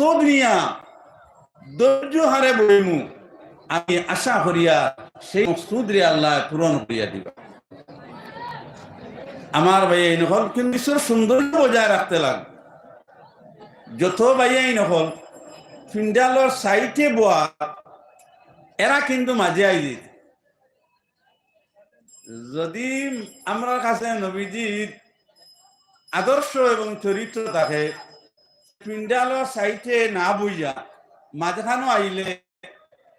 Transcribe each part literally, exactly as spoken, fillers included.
মকসুদ নিয়া ধৈর্য হারে বইমু, আমি আশা করিয়ার সেই মকসুদরে আল্লায় পূরণ করিয়া দিবা। আমার ভাইয়াইন অকল, কিন্তু ইসর সৌন্দর্য বজায় রাখতে লাগে। যত ভাইয়াইন অকল পিন্ডালর সাইডে বওয়া, এরা কিন্তু মাঝে আইযিত। যদি আমরার কাছে নবীজির আদর্শ এবং চরিত্র থাকে, পিন্ডালর সাইডে না বইয়া মাঝখানো আইলে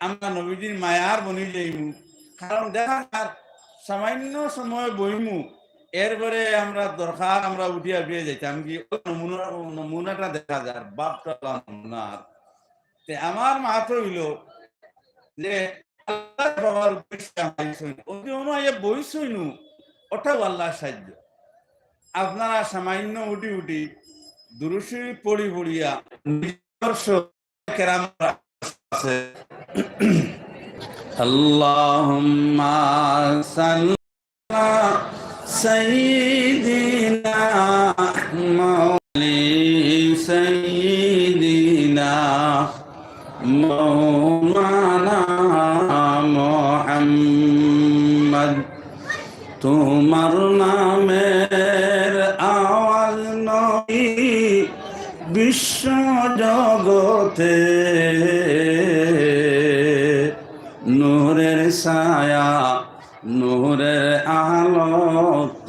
আমরা নবীজির মায়ার বনি যাইমু। কারণ দেখা যার সামান্য সময় বইমু, এরপরে আমরা দরকার আমরা উঠিয়া বিয়ে যাইতাম কি, ওই নমুনা, নমুনাটা দেখা যার, বাপটা নমুনা। তে আমার মাত অইলো যে আল্লাহর বাবার উদ্দেশ্যে আমার ইচ্ছা অইলো। ওই যে ওনো আইয়া বইছইনু, ওটাও আল্লাহর সাহায্য। আপনারা সামান্য উঠি উঠি দুরুদ শরীফ পড়ি পড়িয়া নিজস্ব কেরাম আছে। اللهم صل على سيدنا مولانا سيدنا مولانا محمد। তোমার নামের আওয়াজ নবী বিশ্ব জগতে, নূরের ছায়া, নূরের আলো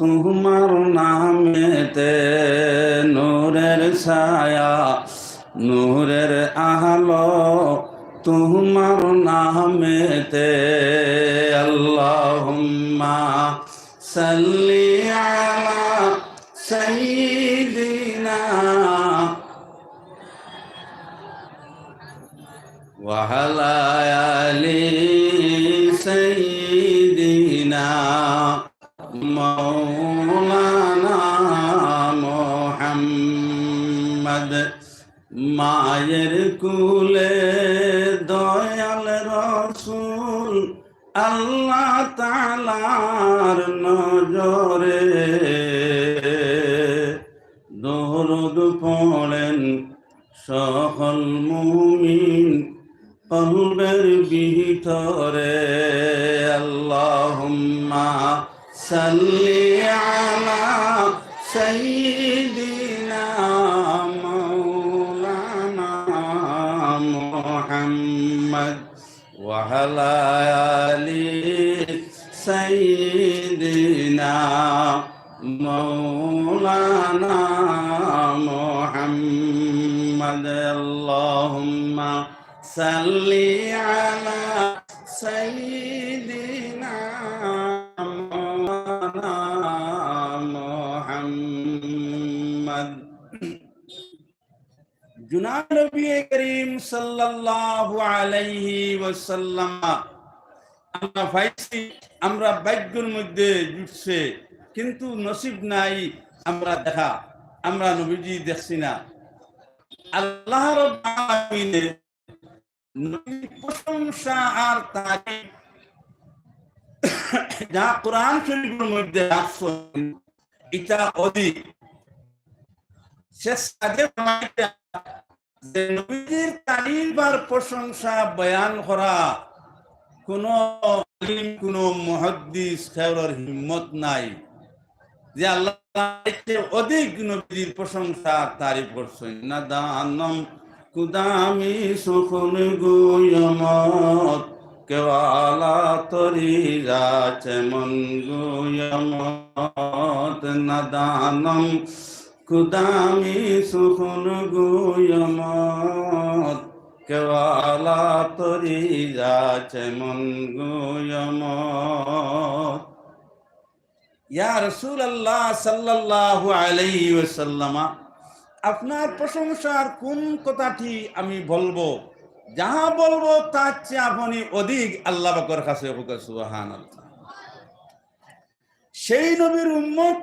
তোমার নামেতে, নূরের ছায়া, নূরের আলো তোমার নামেতে। اللهم صل على سيدنا وعلى آل سيدنا مولانا محمد। মায়ের কুলে দয়াল রসুল, আল্লাহ তাআলার নজরে দরুদ পড়েন সকল মুমিন কলবের ভিতরে। اللهم صل على سيدنا مولانا محمد وعلى آل سيدنا مولانا محمد. اللهم صل على سيدنا مولانا محمد। জনাব নবী করিম সাল্লাল্লাহু আলাইহি ওয়াসাল্লাম আমরা পাইছি, আমরা ভাগ্যর মধ্যে জুটছে, কিন্তু নসিব নাই আমরা দেখা, আমরা নবীজি দেখছি না। আল্লাহ রাব্বুল আলামিনে নবীর প্রশংসা আর তারিফ যা কোরআন শরীফের মধ্যে রাখছেন, ইটা অধিক। শেখ সাদে ফরমাইতা যে নবীজির তারিফ আর প্রশংসা বয়ান করা কোনো আলিম, কোনো মুহাদ্দিস কেউরর হিম্মত নাই যে আল্লাহ অধিক নবীজির প্রশংসা আর তারিফ করছেন। নাদানম কুদামি সুখুন গুয়মত কেওয়ালা তরি যাচে মন গুয়মত। নাদানম কুদামি সুখুন গুয়মত কেওয়ালা তরি যাচে মন গুয়মত। ইয়া রাসূলুল্লাহ সাল্লাল্লাহু আলাইহি ওয়াসাল্লাম, আপনার প্রশংসার কোন কথাটি আমি বলবো? যা বলবো তার চেয়ে আপনি অধিক আল্লাহ পাকের কাছে। সুবহানাল্লাহ। সেই নবীর উম্মত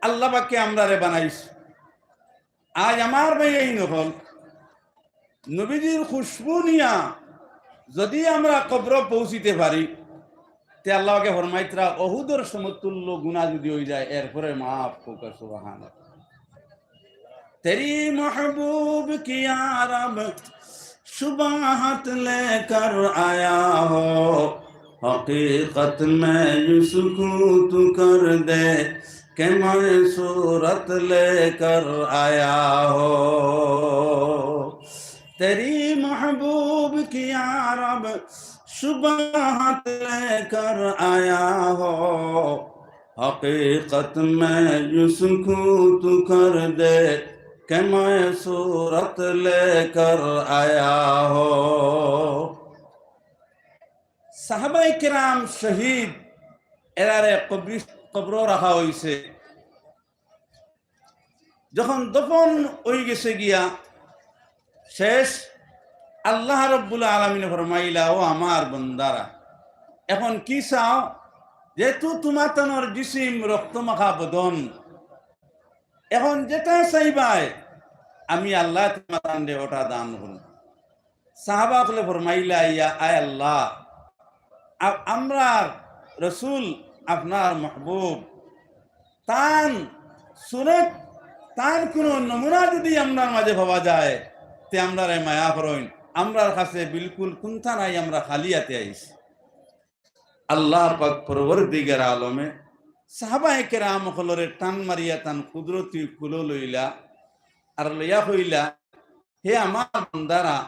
আল্লাহ পাকে আমরারে বানাইছে। আজ আমার ভাইয়াইন অকল, নবীজির খুশবু নিয়া যদি আমরা কবরো পৌঁছিতে পারি, তে আল্লাহ পাকে ফরমাইতরা, অহুদর সমতুল্য গুনাহ যদি অই যায়, এরপরে মাফ। সুবহানাল্লাহ। تیری محبوب کی عرب شباہت لے کر آیا ہو، حقیقت میں یوں سکوت کر دے کہ میں صورت لے کر آیا ہو۔ تیری محبوب کی عرب شباہت لے کر آیا ہو، حقیقت میں یوں سکوت کر دے کہ میں صورت لے کر آیا ہو۔ সাহাবায়ে কেরাম শহীদ, এরারে কবরি-, কবরো রাখা অইছে। যখন দফন অই গেছে গিয়া শেষ, আল্লাহ রব্বুল আলামিনে ফরমাইলা, "ও আমার বন্দারা, এখন কি চাও? যেহেতু তুমাতানর জিসিম রক্ত মাখা বদন, এখন যেটা চাইবায়, আমি আল্লাহ তুমাতানরে ওটা দান করমু।" সাহাবা অকলে ফরমাইলা, "ইয়া আয় আল্লাহ, আ-, আমরার রসুল আপনার মাহবুব, তান সুরত, তান কুনু নমুনা যুদি আমরার মাঝে পাওয়া যায়, তে আমরারে মায়া করইন, আমরার কাছে বিলকুল কুন্তা নাই, আমরা খালি আতে আইছি।" আল্লাহ পাক পরওয়ারদিগার আলমে সাহাবায়ে কেরাম অকলরে টান মারিয়া তান কুদরতি কুলো লইলা, আর লইয়া কইলা, "হে আমার বান্দারা,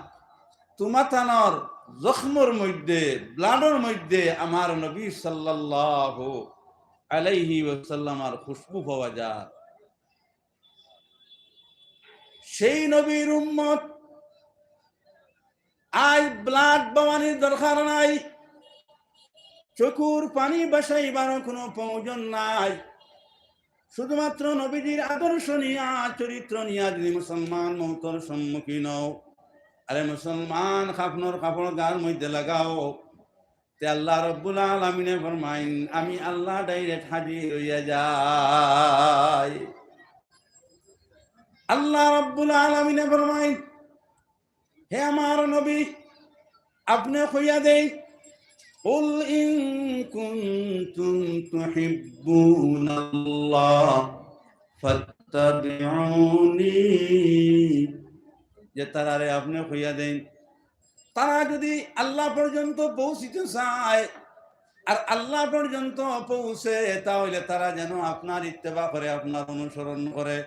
তুমাতানর জখমর মধ্যে, ব্লাডর মধ্যে আমার নবী সাল্লাল্লাহু আলাইহি ওয়াসাল্লামর খুশবু পাওয়া যায়।" সেই নবীর উম্মত, আই ব্লাড বাওয়ানির দরকার নাই, চকুর পানি বাসাইবার কুনু প্রয়োজন নাই। শুধুমাত্র নবীজির আদর্শ নিয়া, চরিত্র নিয়া যুদি মুসলমান মউতর সম্মুখীন অও, আরে মুসলমান, কাফনর কাপড় গার মধ্যে লাগাও, তে আল্লাহ রব্বুল আলামিনে ফরমাইন, আমি আল্লাহ direct হাজির অইয়া যাই। আল্লাহ রব্বুল আলামিনে ফরমাইন, হে আমার নবী, আপনে কইয়া দেইন, "قل إن كنتم تحبون الله فاتبعوني।" যে তারারে আপনে কইয়া দেইন, তারা যুদি আল্লাহ পর্যন্ত পৌঁছিতে চায়, আর আল্লাহ পর্যন্ত পৌঁছে, তা অইলে তারা যেন আপনার ইত্তেবা করে, আপনার অনুসরণ করে।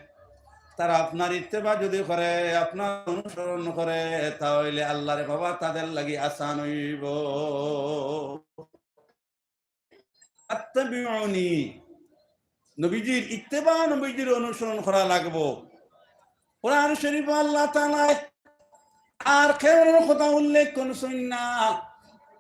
তারা আপনার ইত্তেবা যুদি করে, আপনার অনুসরণ করে, তা অইলে আল্লাহরে বাবা তাদের লাগি আসান অইবো। ফাত্তাবিউনি, নবীজির ইত্তেবা, নবীজির অনুসরণ করা লাগবো। কোরআন শরীফো আল্লাহ তাআলায় আর কেউর কথা উল্লেখ করছইন না,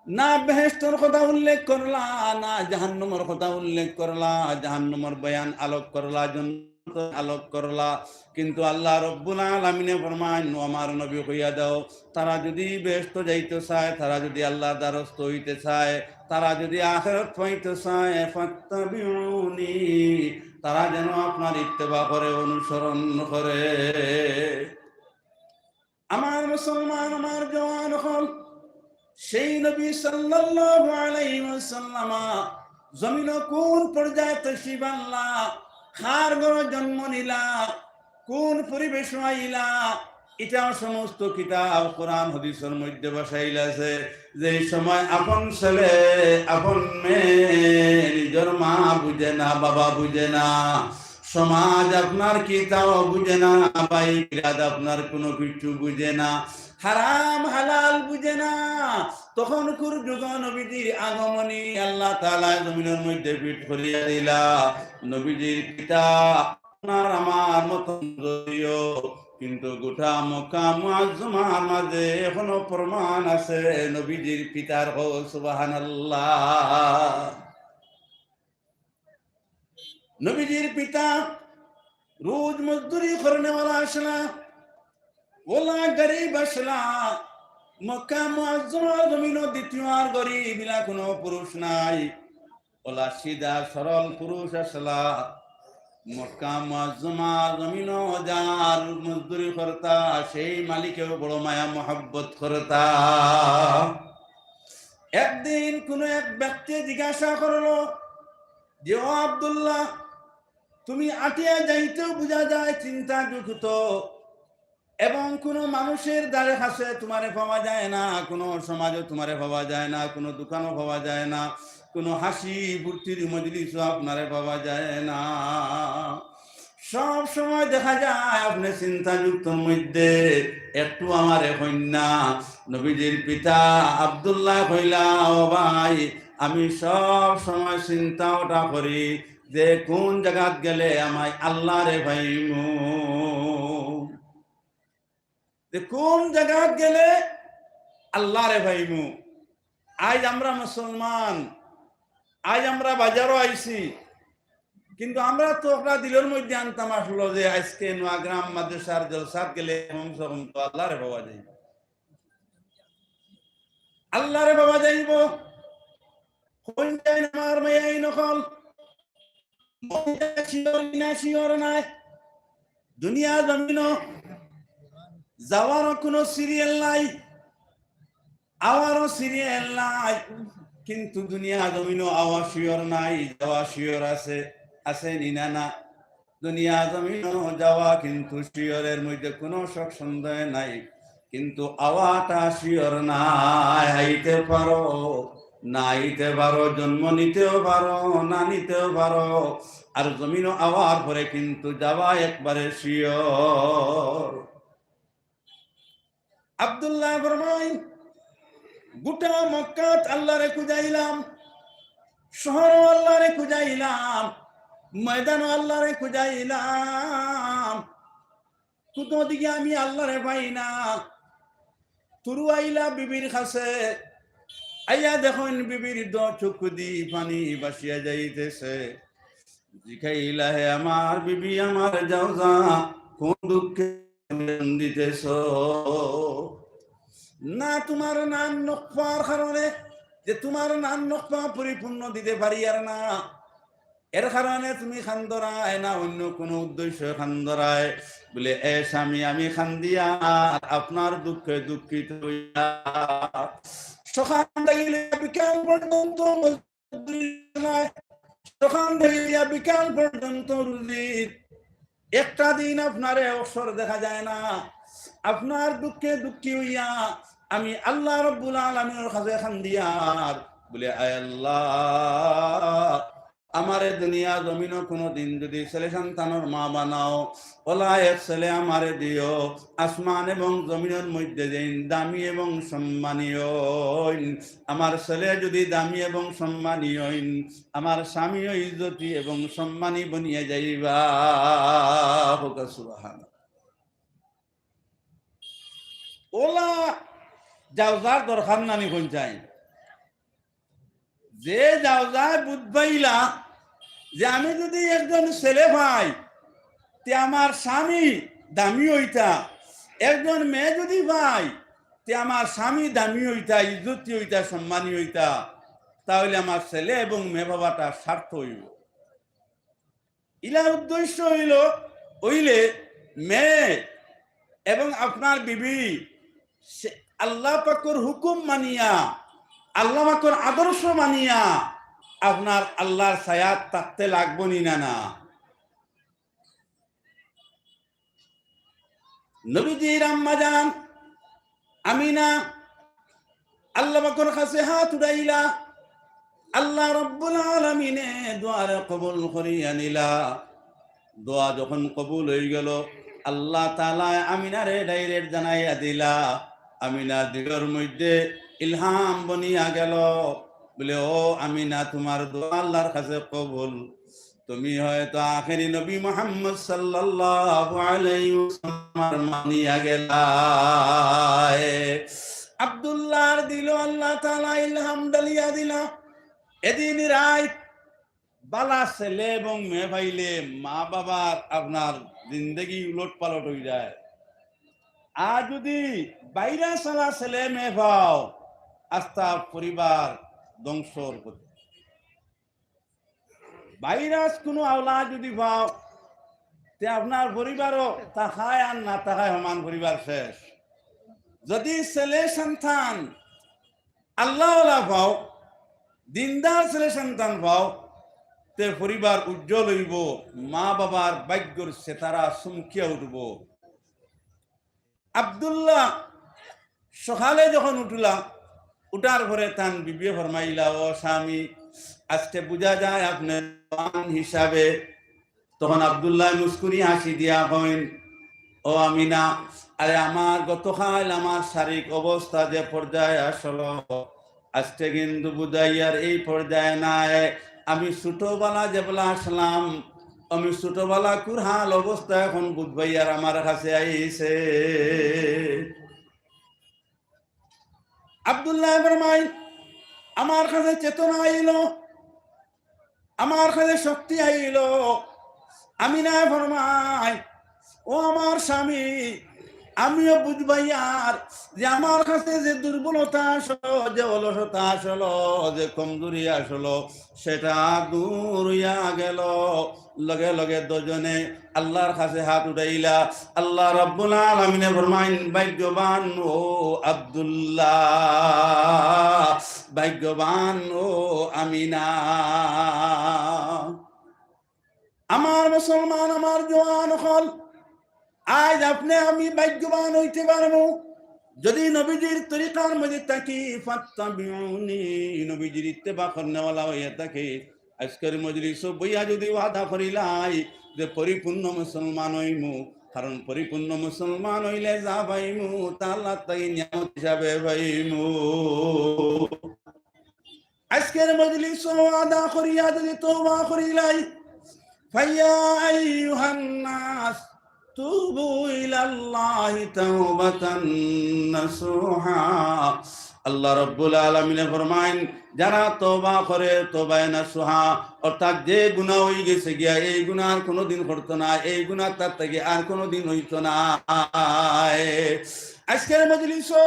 না বেহেশতর কথা উল্লেখ করলা, না জাহান্নামর কথা উল্লেখ করলা, জাহান্নামর বয়ান আলোক করলা, জান্নাত আলোক করলা। কিন্তু আল্লাহ রব্বুল আলামিনে ফরমাইন, "ও আমার নবী, কইয়া দাও, তারা যুদি বেহেশতো যাইতো চায়, তারা যুদি আল্লাহর দ্বারস্থ অইতে চায়, তারা যুদি আখিরাত পাইতো চায়, ফাত্তাবিউনি, তারা যেন আপনার ইত্তেবা করে, অনুসরণ করে।" আমার মুসলমান, আমার জওয়ান অকল, সেই নবী সাল্লাল্লাহু আলাইহি ওয়াসাল্লাম জমিনো কোন পর্যায়ে তশরিফ আনলা, কার ঘরো জন্ম নিলা, কোন পরিবেশো আইলা, ইটাও সমস্ত কিতাব কোরআন হাদিসর মধ্যে বসাইল আছে। যে সময় আপন ছেলে, আপন মেয়ে, নিজর মা বুঝে না, বাবা বুঝে না, সমাজ আপনার কিতাও বুঝে না, ভাই বিরাদ আপনার কুনু কিচ্ছু বুঝে না, হারাম হালাল বুঝে না, তখনকুর যুগো নবীজির আগমনী আল্লাহ তাআলা জমিনর মধ্যে ফিট করিয়া দিলা। নবীজির পিতা আপনার আমার মতন যদিও, কিন্তু গোটা মক্কা মুআজ্জমার মাঝে এখনো প্রমাণ আছে নবীজির পিতার। হো সুবহানাল্লাহ। নবীজির পিতা রোজ মজদুরি করনেওয়ালা আছলা, অলা গরিব আছলা, মক্কা মুআজ্জমা জমিনো দ্বিতীয় আর গরিব ইলা কুনু পুরুষ নাই। অলা সিধা সরল পুরুষ আছলা। মক্কা মুআজ্জমা জমিনো যার মজদুরি করতা, সেই মালিকেও বড় মায়া মহব্বত করতা। একদিন কুনু এক ব্যক্তি জিজ্ঞাসা করলো যে, "ও আব্দুল্লাহ, তুমি আটিয়া যাইতেও বুঝা যায় চিন্তাযুক্ত, এবং কোনো মানুষের দ্বারে কাছে তোমারে পাওয়া যায় না, কোনো সমাজও তোমারে পাওয়া যায় না, কোনো দোকানও পাওয়া যায় না, কোনো হাসি ফুর্তির মজলিসও আপনারে পাওয়া যায় না। সব সময় দেখা যায় আপনি চিন্তাযুক্তর মধ্যে। একটু আমারে কইন না। নবীজির পিতা আব্দুল্লাহ কইলা, "ও ভাই, আমি সব সময় চিন্তা ওটা করি যে কোন জাগাত গেলে আমায় আল্লাহরে পাইমু, যে কোন জাগাত গেলে আল্লাহরে পাইমু।" আইজ আমরা মুসলমান, আইজ আমরা বাজারও আইছি, কিন্তু আমরা তো ওটা দিলর মধ্যে আনতাম আসলো যে আজকে নোয়াগ্রাম মাদ্রাসার জলসাত গেলে কমসে কম তো আল্লাহরে পাওয়া যাইব, আল্লাহরে পাওয়া যাইব। কোন যায় আমার মায়াই নকল, মন যায় শিওর না শিওর নাই। দুনিয়া জমিনও যাওয়ারও কোনো সিরিয়াল নাই, আওয়ারও সিরিয়াল নাই, কিন্তু দুনিয়া জমিনও আওয়া শিওর নাই, যাওয়া শিওর আছে, আছে নি না? না, দুনিয়া জমিনও যাওয়া কিন্তু শিওরের মধ্যে কোনো শক সন্দেহ নাই, কিন্তু আওয়াটা শিওর নাই। আইতে পারো, না আইতে পারো, জন্ম নিতেও পারো, না নিতেও পারো, আর জমিনও আওয়ার পরে কিন্তু যাওয়া একবারে শিওর। আব্দুল্লাহ ফরমাইন, "গোটা মক্কাত আল্লাহরে খুঁজাইলাম, শহরও আল্লাহরে খুঁজাইলাম, ময়দানও আল্লাহরে খুঁজাইলাম, কোনো দিকে আমি আল্লাহরে পাই না।" তুরু আইলা বিবির কাছে, আইয়া দেখইন বিবির দো চোখ দি পানি বাসিয়া যাইতেছে। জিকাইলা, "হে আমার বিবি, আমার জাওজা, কোন দুঃখে কান্দিতেছ?" না, তোমার নাম নকপার কারণে, যে তোমার নাম নকপা পরিপূর্ণ দিতে পারি আর না, এর কারণে তুমি কান্দরায় না অন্য কোনো উদ্দেশ্যে কান্দরায়? বলে, "এ স্বামী, আমি কান্দিয়া আপনার দুঃখে দুঃখিত হইয়া সকাল থেকে বিকাল পর্যন্ত মজদুরি নাই, সকাল থেকে বিকাল পর্যন্ত রুজি, একটা দিন আপনারে অবসর দেখা যায় না। আপনার দুঃখে দুঃখী হইয়া আমি আল্লাহ রব্বুল আলামিনের কাছে কান্দিয়ার।" বলে, "আয় আল্লাহ, আমারে দুনিয়া জমিনও কোনো দিন যদি ছেলে সন্তানের মা বানাও, ওলা এক ছেলে আমারে দিও, আসমান এবং জমিনের মধ্যে যেইন দামি এবং সম্মানী হইন, আমার ছেলে যদি দামি এবং সম্মানী হইন, আমার স্বামীও ইজ্জতি এবং সম্মানী বনিয়া যাইবা।" হোক সুবহানাল্লাহ। ওলা জাওজার দরকার নানি কোন চাই? যে জাওজায় বুঝ পাইলা যে আমি যদি একজন ছেলে পাই, তে আমার স্বামী দামি হইতা, একজন মেয়ে যদি পাই, তে আমার স্বামী দামি হইতা, ইজ্জতি হইতা, সম্মানী হইতা, তাহলে আমার ছেলে এবং মেয়ে বাবাটা স্বার্থ হইব। ইলা উদ্দেশ্য হইল, হইলে মেয়ে এবং আপনার বিবি সে আল্লাহ পাকর হুকুম মানিয়া, আল্লাহ পাকর আদর্শ মানিয়া আপনার আল্লাহর ছায়াত থাকতে লাগবো নি না? না, নবীজির আম্মা জান আমিনা আল্লাহ পাকর কাছে হাত উঠাইলা, আল্লাহ রব্বুল আলামিনে দোয়ারে কবুল করিয়া নিলা। দোয়া যখন কবুল হয়ে গেল, আল্লাহ তাআলা আমিনারে direct জানাইয়া দিলা, আমিনার দিলর মধ্যে ইলহাম বনিয়া গেল, বলে, "ও আমিনা, তোমার দোয়া আল্লাহর কাছে কবুল।" তুমি হয়তো আখেরি নবী মুহাম্মদ সাল্লাল্লাহু আলাইহি ওয়াসাল্লামর মা বনিয়া গেলায়। আব্দুল্লাহর দিলো আল্লাহ তাআলা ইলহাম ডালিয়া দিলা। এদিন রাইত বালা ছেলে এবং মেয়ে পাইলে মা বাবার আপনার জিন্দেগি উলট পালট হয়ে যায়। আর যদি বাইরা চালা ছেলে মেয়ে পাও, আস্তা পরিবার ধ্বংসর পথে। ভাইরাস কোনো আওলাদ যদি পাও, তে আপনার পরিবারও থাকায় আর না থাকায় সমান, পরিবার শেষ। যদি ছেলে সন্তান আল্লাহওয়ালা পাও, দিনদার ছেলে সন্তান পাও, তে পরিবার উজ্জ্বল অইবো, মা বাবার ভাগ্যর সেতারা চমকিয়া উঠবো। আব্দুল্লাহ সকালে যখন উঠলা, উঠার পরে তান বিবিয়ে ফরমাইলা, "ও স্বামী, আজকে বুঝা যায় আপনে জওয়ান হিসাবে।" তখন আব্দুল্লাহ মুস্কুরি হাসি দিয়া কইন, "ও আমিনা, আরে আমার গতকাল আমার শারীরিক অবস্থা যে পর্যায়ে আসলো, আজকে কিন্তু বুঝাইয়ার এই পর্যায়ে নাই। আমি ছোটবেলা যেবলা আসলাম, আমি ছোটবেলা কুরহাল অবস্থা এখন বুঝবাইয়ার আমার কাছে আইছে।" আব্দুল্লাহ ফরমাইন, "আমার কাছে চেতনা আইলো, আমার কাছে শক্তি আইলো।" আমিনায় ফরমাইন, "ও আমার স্বামী, আমিও বুঝবাইয়ার যে আমার কাছে যে দুর্বলতা আসলো, যে অলসতা আসলো, যে কমজুরি আসলো, সেটা দূর অইয়া গেল।" লগে লগে দুজনে আল্লাহর কাছে হাত উঠাইলা। আল্লাহ রাব্বুল আলামিনে ফরমাইন, "ভাগ্যবান ও আব্দুল্লাহ, ভাগ্যবান ও আমিনা।" আমার মুসলমান, আমার জওয়ান অকল, আইজ আপনে আমি ভাগ্যবান অইতে পারমু, যদি নবীজির তরিকার মধ্যে থাকি, ফাত্তাবিউনি, নবীজির ইত্তেবা করনেওয়ালা অইয়া থাকি। আজকের মজলিসো বইয়া যদি ওয়াদা করিলাই যে পরিপূর্ণ মুসলমান অইমু, কারণ পরিপূর্ণ মুসলমান অইলে যা পাইমু, তা আল্লাহর থাকি নিয়ামত হিসাবে পাইমু। আজকের মজলিসো ওয়াদা করিয়া যদি তওবা করিলাই, ফাইয়া আইয়ুহান নাস তুবু ইলাল্লাহি তাওবাতান নাসুহা। আল্লাহ রাব্বুল আলামিনে ফরমাইন, যারা তওবা করে, তওবায়ে নাসুহা, অর্থাৎ যে গুনাহ অই গেছে গিয়া, এই গুনাহ আর কোনোদিন করতো না, এই গুনাহ তার থাকি আর কোনোদিন অইতো না। আজকের মজলিসো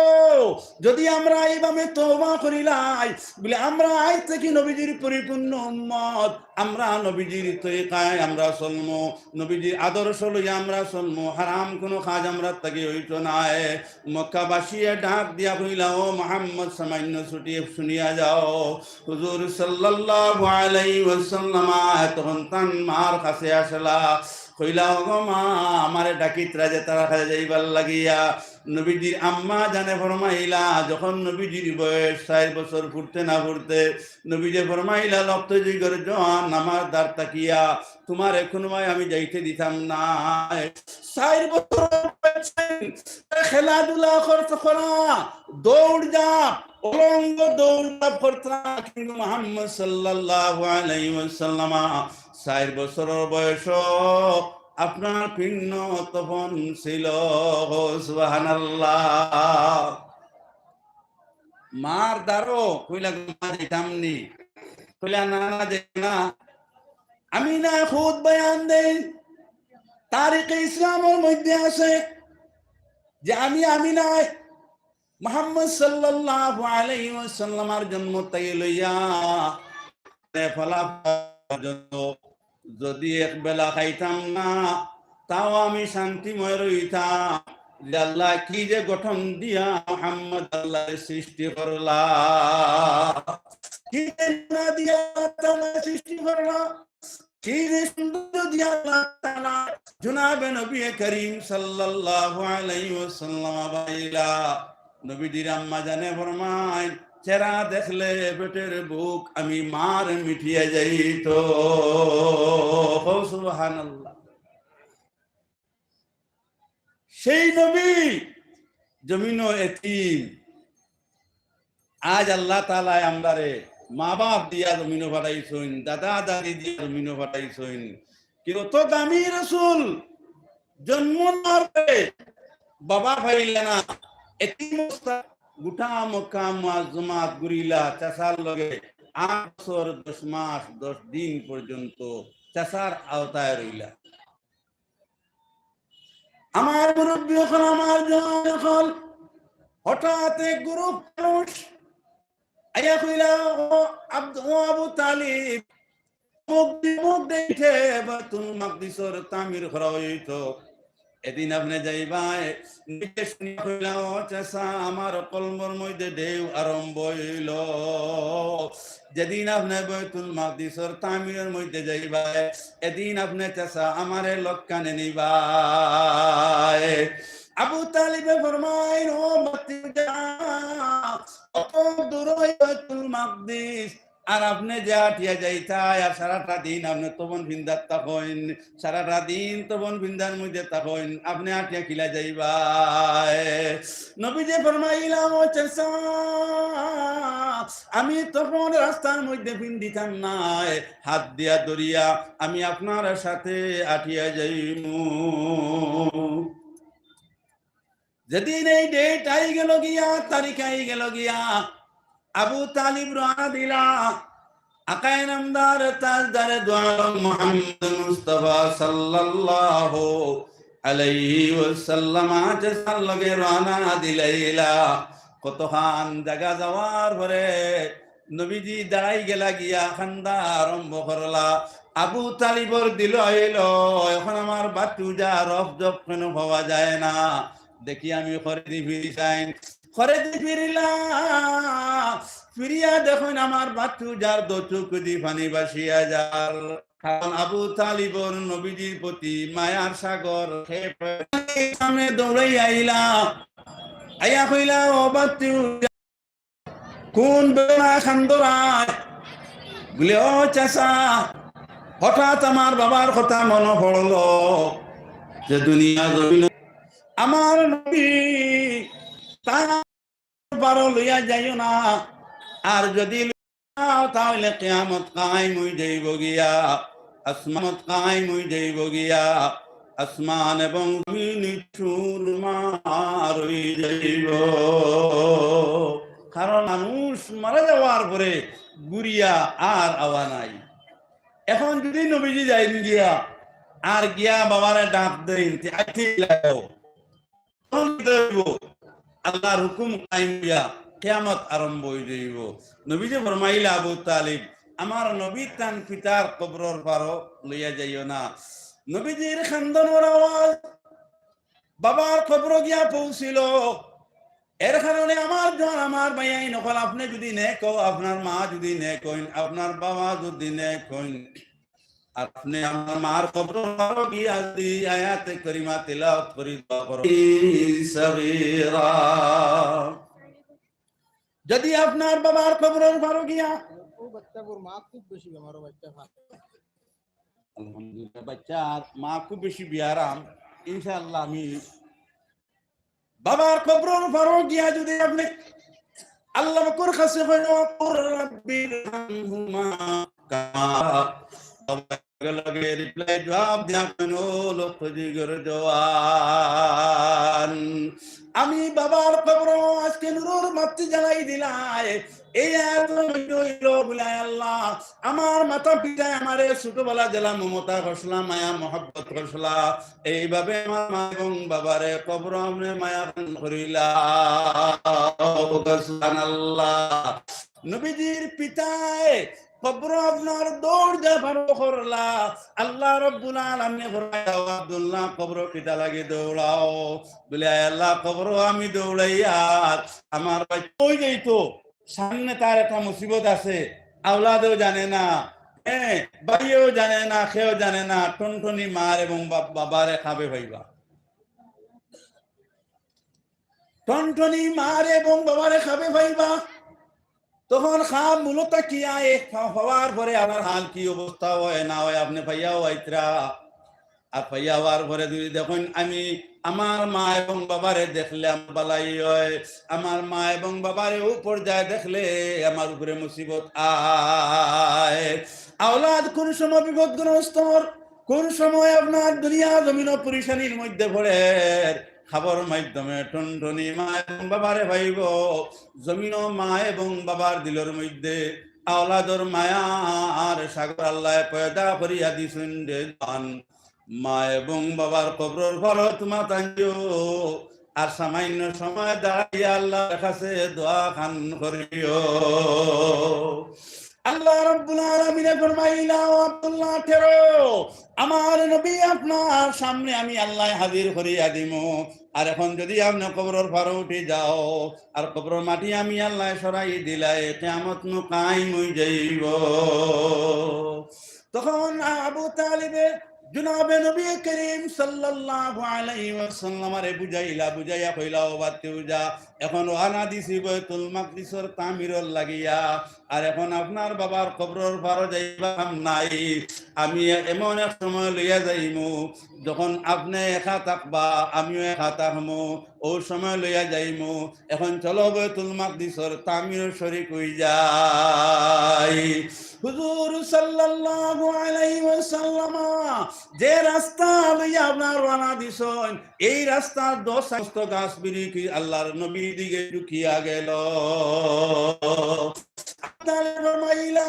যদি আমরা এইভাবে তওবা করিলাই, বলে আমরা আইজ থাকি নবীজির পরিপূর্ণ উম্মত, আমরা নবীজির তরিকায় আমরা চলমু, নবীজির আদর্শ লইয়া আমরা চলমু, হারাম কোনো কাজ আমরার থাকি অইতো নায়। মক্কাবাসীয়ে ডাক দিয়া কইলা, "ও মুহাম্মদ, সামান্য ছুটি শুনিয়া যাও।" হুজুর সাল্লাল্লাহু আলাইহি ওয়াসাল্লাম তখন তান মার কাছে আসলা, কইলা, "ওগো মা, আমারে ডাকিতরা যে তারার কাছে যাইবার লাগিয়া।" নবীজির আম্মা জানে ফরমাইলা, যখন নবীজির বয়স চাইর বছর ফুরতে না ফুরতে, নবীজি ফরমাইলা, "রক্তজিগর জওয়ান, আমার দ্বার থাকিয়া তুমারে কুনু মায় আমি যাইতে দিতাম না।" চাইর বছর বয়সে খেলাধুলা করতে করা, দৌড় ঝাঁপ, উলঙ্গ দৌড় ঝাঁপ করতা, কিন্তু মুহাম্মদ সাল্লাল্লাহু আলাইহি ওয়াসাল্লাম চাইর বছরর বয়সো আপনার পিণ্ড তপন ছিল। সুবহানাল্লাহ। মার দ্বারো কইলা, "মা, যাইতাম নি।" কইলা, "না, না, যাইও না।" আমিনায় খুদ বয়ান দেইন, তারিখে ইসলামর মধ্যে আছে যে আমি আমিনায় মুহাম্মদ সাল্লাল্লাহু আলাইহি ওয়াসাল্লামর জন্ম থাকি লইয়া ফলাফল পর্যন্ত যদি এক বেলা খাইতাম না, তাও আমি শান্তিময় রইতাম। যে আল্লাহ কি যে গঠন দিয়া মুহাম্মদ আল্লাহরে সৃষ্টি করলা, কি যে গুণা দিয়া আল্লাহ তাআলা সৃষ্টি করলা, কি যে সৌন্দর্য দিয়া আল্লাহ তাআলা জনাবে নবী করিম সাল্লাল্লাহু আলাইহি ওয়াসাল্লাম বানাইলা। নবীজির আম্মা জানে ফরমাইন, "চেহারা দেখলে পেটের ভুক আমি মার মিটিয়া যাইতো।" কও সুবহানাল্লাহ। সেই নবী জমিনো এতিম। আজ আল্লাহ তাআলায় আমরারে মা বাপ দিয়া জমিনো পাঠাইছইন, দাদা দাদি দিয়া জমিনো পাঠাইছইন। কিন্তু অত দামি রসুল জন্ম নেওয়ার পরে বাবা পাইলা না, এতিম অবস্থা, গোটা মক্কা মুআজ্জামাত ঘুরিলা, চাচার লগে আট বছর দশ মাস দশ দিন পর্যন্ত চাচার আওতায় রইলা। আমার মুরব্বি অকল, আমার জওয়ান অকল, হঠাৎ এক গ্রুপ মানুষ আইয়া কইলা, "ও আব্দ-, ও আবু তালিব, অমুক দি-, অমুক দেশে বাইতুল মাকদিসর তামির করা অইতো। এদিন আপনে যাইবায়, নিজে শুনিয়া কইলা, "ও চাচা, আমার কলবর মধ্যে ঢেউ আরম্ভ অইলো।" যেদিন আপনে বাইতুল মাকদিসর তামিরর মধ্যে যাইবায়, এদিন আপনে চাচা আমারে লগে নিবায়। আবু তালিবে ফরমাইন, "ও ভাতিজা, অত দূর বাইতুল মাকদিস, আর আপনে যে আটিয়া যাইতায়, আর সারাটা দিন আপনে তবন ফিন্দাত থাকইন, সারাটা দিন তবন ফিন্দার মধ্যে থাকইন, আপনে আটিয়া কিলা যাইবায়?" নবীজি ফরমাইলা, "ও চাচা, আমি তবন রাস্তার মধ্যে ফিন্দিতাম নায়, হাত দিয়া ধরিয়া আমি আপনার সাথে আটিয়া যাইমু।" যেদিন এই date আই গেল গিয়া, তারিখ আই গেল গিয়া, আবু তালিব রওয়ানা দিলা। আকায়ে নামদার তাজদারে দু আলম মুহাম্মদ মুস্তাফা সাল্লাল্লাহু আলাইহি ওয়াসাল্লাম আজ তার লগে রওয়ানা দিলাইলা। কতখান জাগা যাওয়ার পরে নবীজি দাঁড়াই গেলা গিয়া কান্দা আরম্ভ করলা। আবু তালিবর দিল অইলো, "এখন আমার ভাতিজার রফজফ কেনে পাওয়া যায় না? দেখি আমি খরেদি ফিরি চাইন।" খরেদি ফিরিলা, ফিরিয়া দেখইন আমার ভাতিজার দু চউখদি পানি ভাসিয়া যার। কারণ আবু তালিবর নবীজির প্রতি মায়ার সাগর, হে সামনে দৌড়াই আইলা, আইয়া কইলা, "ও ভাতিজা, কোন বেদনায় কান্দরায়?" বলে, "ও চাচা, হঠাৎ আমার বাবার কথা মনো পড়লো যে দুনিয়া জমিন আমার নবী, তার বারো লইয়া যাইও না, আর যদি লইয়া যাও, তাহলে কিয়ামত কায়েম অই যাইব গিয়া, আসমানত কায়েম অই যাইব গিয়া, আসমান এবং জমিন চুরমার অই যাইব।" কারণ মানুষ মারা যাওয়ার পরে ঘুরিয়া আর আওয়া নাই। এখন যদি নবীজি যাইন গিয়া, আর গিয়া বাবারে ডাক দেইন, তে আইতে লাগবো। আল্লাহর হুকুম কায়েম অইয়া কিয়ামত আরম্ভ অই যাইব। নবীজি ফরমাইলা, "আবু তালিব, আমার নবী তান পিতার কবরর পারো লইয়া যাইও না।" নবীজির কান্দনর আওয়াজ বাবার কবরো গিয়া পৌঁছিল। এর কারণে আমার জান, আমার ভাইয়াইন অকল, আপনে যদি নেক অইন, আপনার মা যদি নেক অইন, আপনার বাবা যদি নেক অইন, আপনে আমার মার কবরর পারো গিয়া যদি আয়াতে করিমা তিলাওয়াত করি দোয়া করো। সগীরা। যদি আপনার বাবার কবরর পারো গিয়া, ও বাচ্চাগুর মা খুব বেশি বেমার, ও বাচ্চা ভালো। আলহামদুলিল্লাহ, বাচ্চার মা খুব বেশি বিয়ারাম। ইনশাআল্লাহ আমি বাবার কবরর পারো গিয়া যদি আপনে আল্লাহ পাকর কাছে কইন, "ওয়াকুর রাব্বির হামহুমা কামা রাব্বায়ানি সগীরা।" লগে লগে reply জবাব দিয়া কইন, "ও লক্ষ জিগর জওয়ান, আমি বাবার কবরো আজকে নূরর বাত্তি জ্বালাই দিলায়।" এই আয়াতর মধ্যে অইলো বুলে, "আয় আল্লাহ, আমার মাতা পিতায় আমারে ছোটবেলা যেলা মমতা করছলা, মায়া মহব্বত করছলা, এইভাবে আমার মা এবং বাবারে কবরো আপনে মায়া দান করিলা।" সুবহানাল্লাহ। নবীজির পিতায় কবরো আপনার দৌড় দিয়া পারো করলা। আল্লাহ রাব্বুল আলামিন ফরমায়, "ও আব্দুল্লাহ, কবরো কিতা লাগি দৌড়াও?" বুলে, "আয় আল্লাহ, কবরো আমি দৌড়াই আর আমার বাচ্চা অই যাইতো।" সামনে তার একটা মুসিবত আছে, আওলাদেও জানে না, হ্যাঁ, ভাইয়েও জানে না, কেউ জানে না, টনটনি মার এবং বাব-, বাবারে খাবে পাইবা। টনটনি মার এবং বাবারে খাবে পাইবা। তখন খাব মূলত কি আয়, খা-, খাওয়ার পরে আবার হাল কি অবস্থা অয় না অয়, আপনে পাইয়াও আইতরা। আর পাইয়া হওয়ার পরে যদি দেখইন, আমি আমার মা এবং বাবারে দেখলে আমার বালাই অয়, আমার মা এবং বাবারে ও পর্যায়ে দেখলে আমার উপরে মুসিবত আয়। আওলাদ কোন সময় বিপদগ্রস্ত অর, কোন সময় আপনার দুনিয়া জমিনও পরেশানির মধ্যে পড়ের, খাবর মাধ্যমে টনটনি মা এবং বাবারে পাইবো। জমিনও মা এবং বাবার দিলর মধ্যে আওলাদর মায়ার সাগর আল্লায় পয়দা করিয়া দিছইন রে জান। মা এবং বাবার কবরর পারো তুমা তাইও, আর সামান্য সময় দাঁড়াইয়া আল্লাহর কাছে দোয়া খান করিও। আল্লাহ রাব্বুল আলামিনে ফরমাইলা, "ও আব্দুল্লাহ, ঠেরো, আমার নবী আপনার সামনে আমি আল্লায় হাজির করিয়া দিমু। আর এখন যুদি আপনে কবরর পারো উঠি যাও, আর কবরর মাটি আমি আল্লায় সরাই দিলাই, কিয়ামত নু কায়েম অই যাইবো।" তখন আবু তালিবে জনাবে নবী করিম সাল্লাল্লাহু আলাইহি ওয়াসাল্লামরে বুঝাইলা, বুঝাইয়া কইলা, "ও ভাতিজা, এখন রওয়ানা দিছি বাইতুল মাকদিসর তামিরর লাগিয়া, আর এখন আপনার বাবার কবরর পারো যাইবার কাম নাই। আমি এমন এক সময় লইয়া যাইমু, যখন আপনে একা থাকবা, আমিও একা থাকমু, অউ সময় লইয়া যাইমু। এখন চলো বাইতুল মাকদিসর তামিরো শরিক অই যাই।" হুজুর সাল্লাল্লাহু আলাইহি ওয়াসাল্লাম যে রাস্তা লইয়া আপনার রওয়ানা দিছইন, এই রাস্তার দশ সমস্ত গাছ বিরিখ আল্লাহর নবীর দিকে ঝুঁকিয়া গেল। তার মাইলা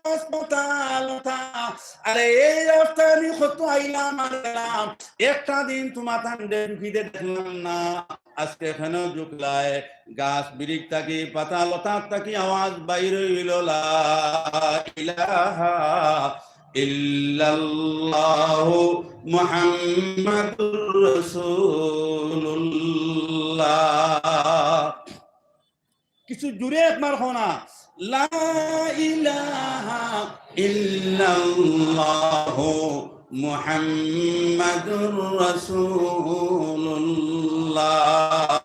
গাছ পাতা লতা, আরে এই রাস্তায় আমি কত আইলাম আর গেলাম, একটা দিন তুমার তান্ডে ঝুঁকিতে দেখলাম না। আজকে কেন ঝুঁকলায়? গাছ বিরিখ থাকি, পাতা লতা থাকি আওয়াজ বাইর অইল, "লা ইলাহা ইল্লাল্লাহু মুহাম্মাদুর রাসূলুল্লাহ।" কিছু জুরে একবার কও না, "লা ইলাহা ইল্লাল্লাহু মুহাম্মাদুর রাসূলুল্লাহ।"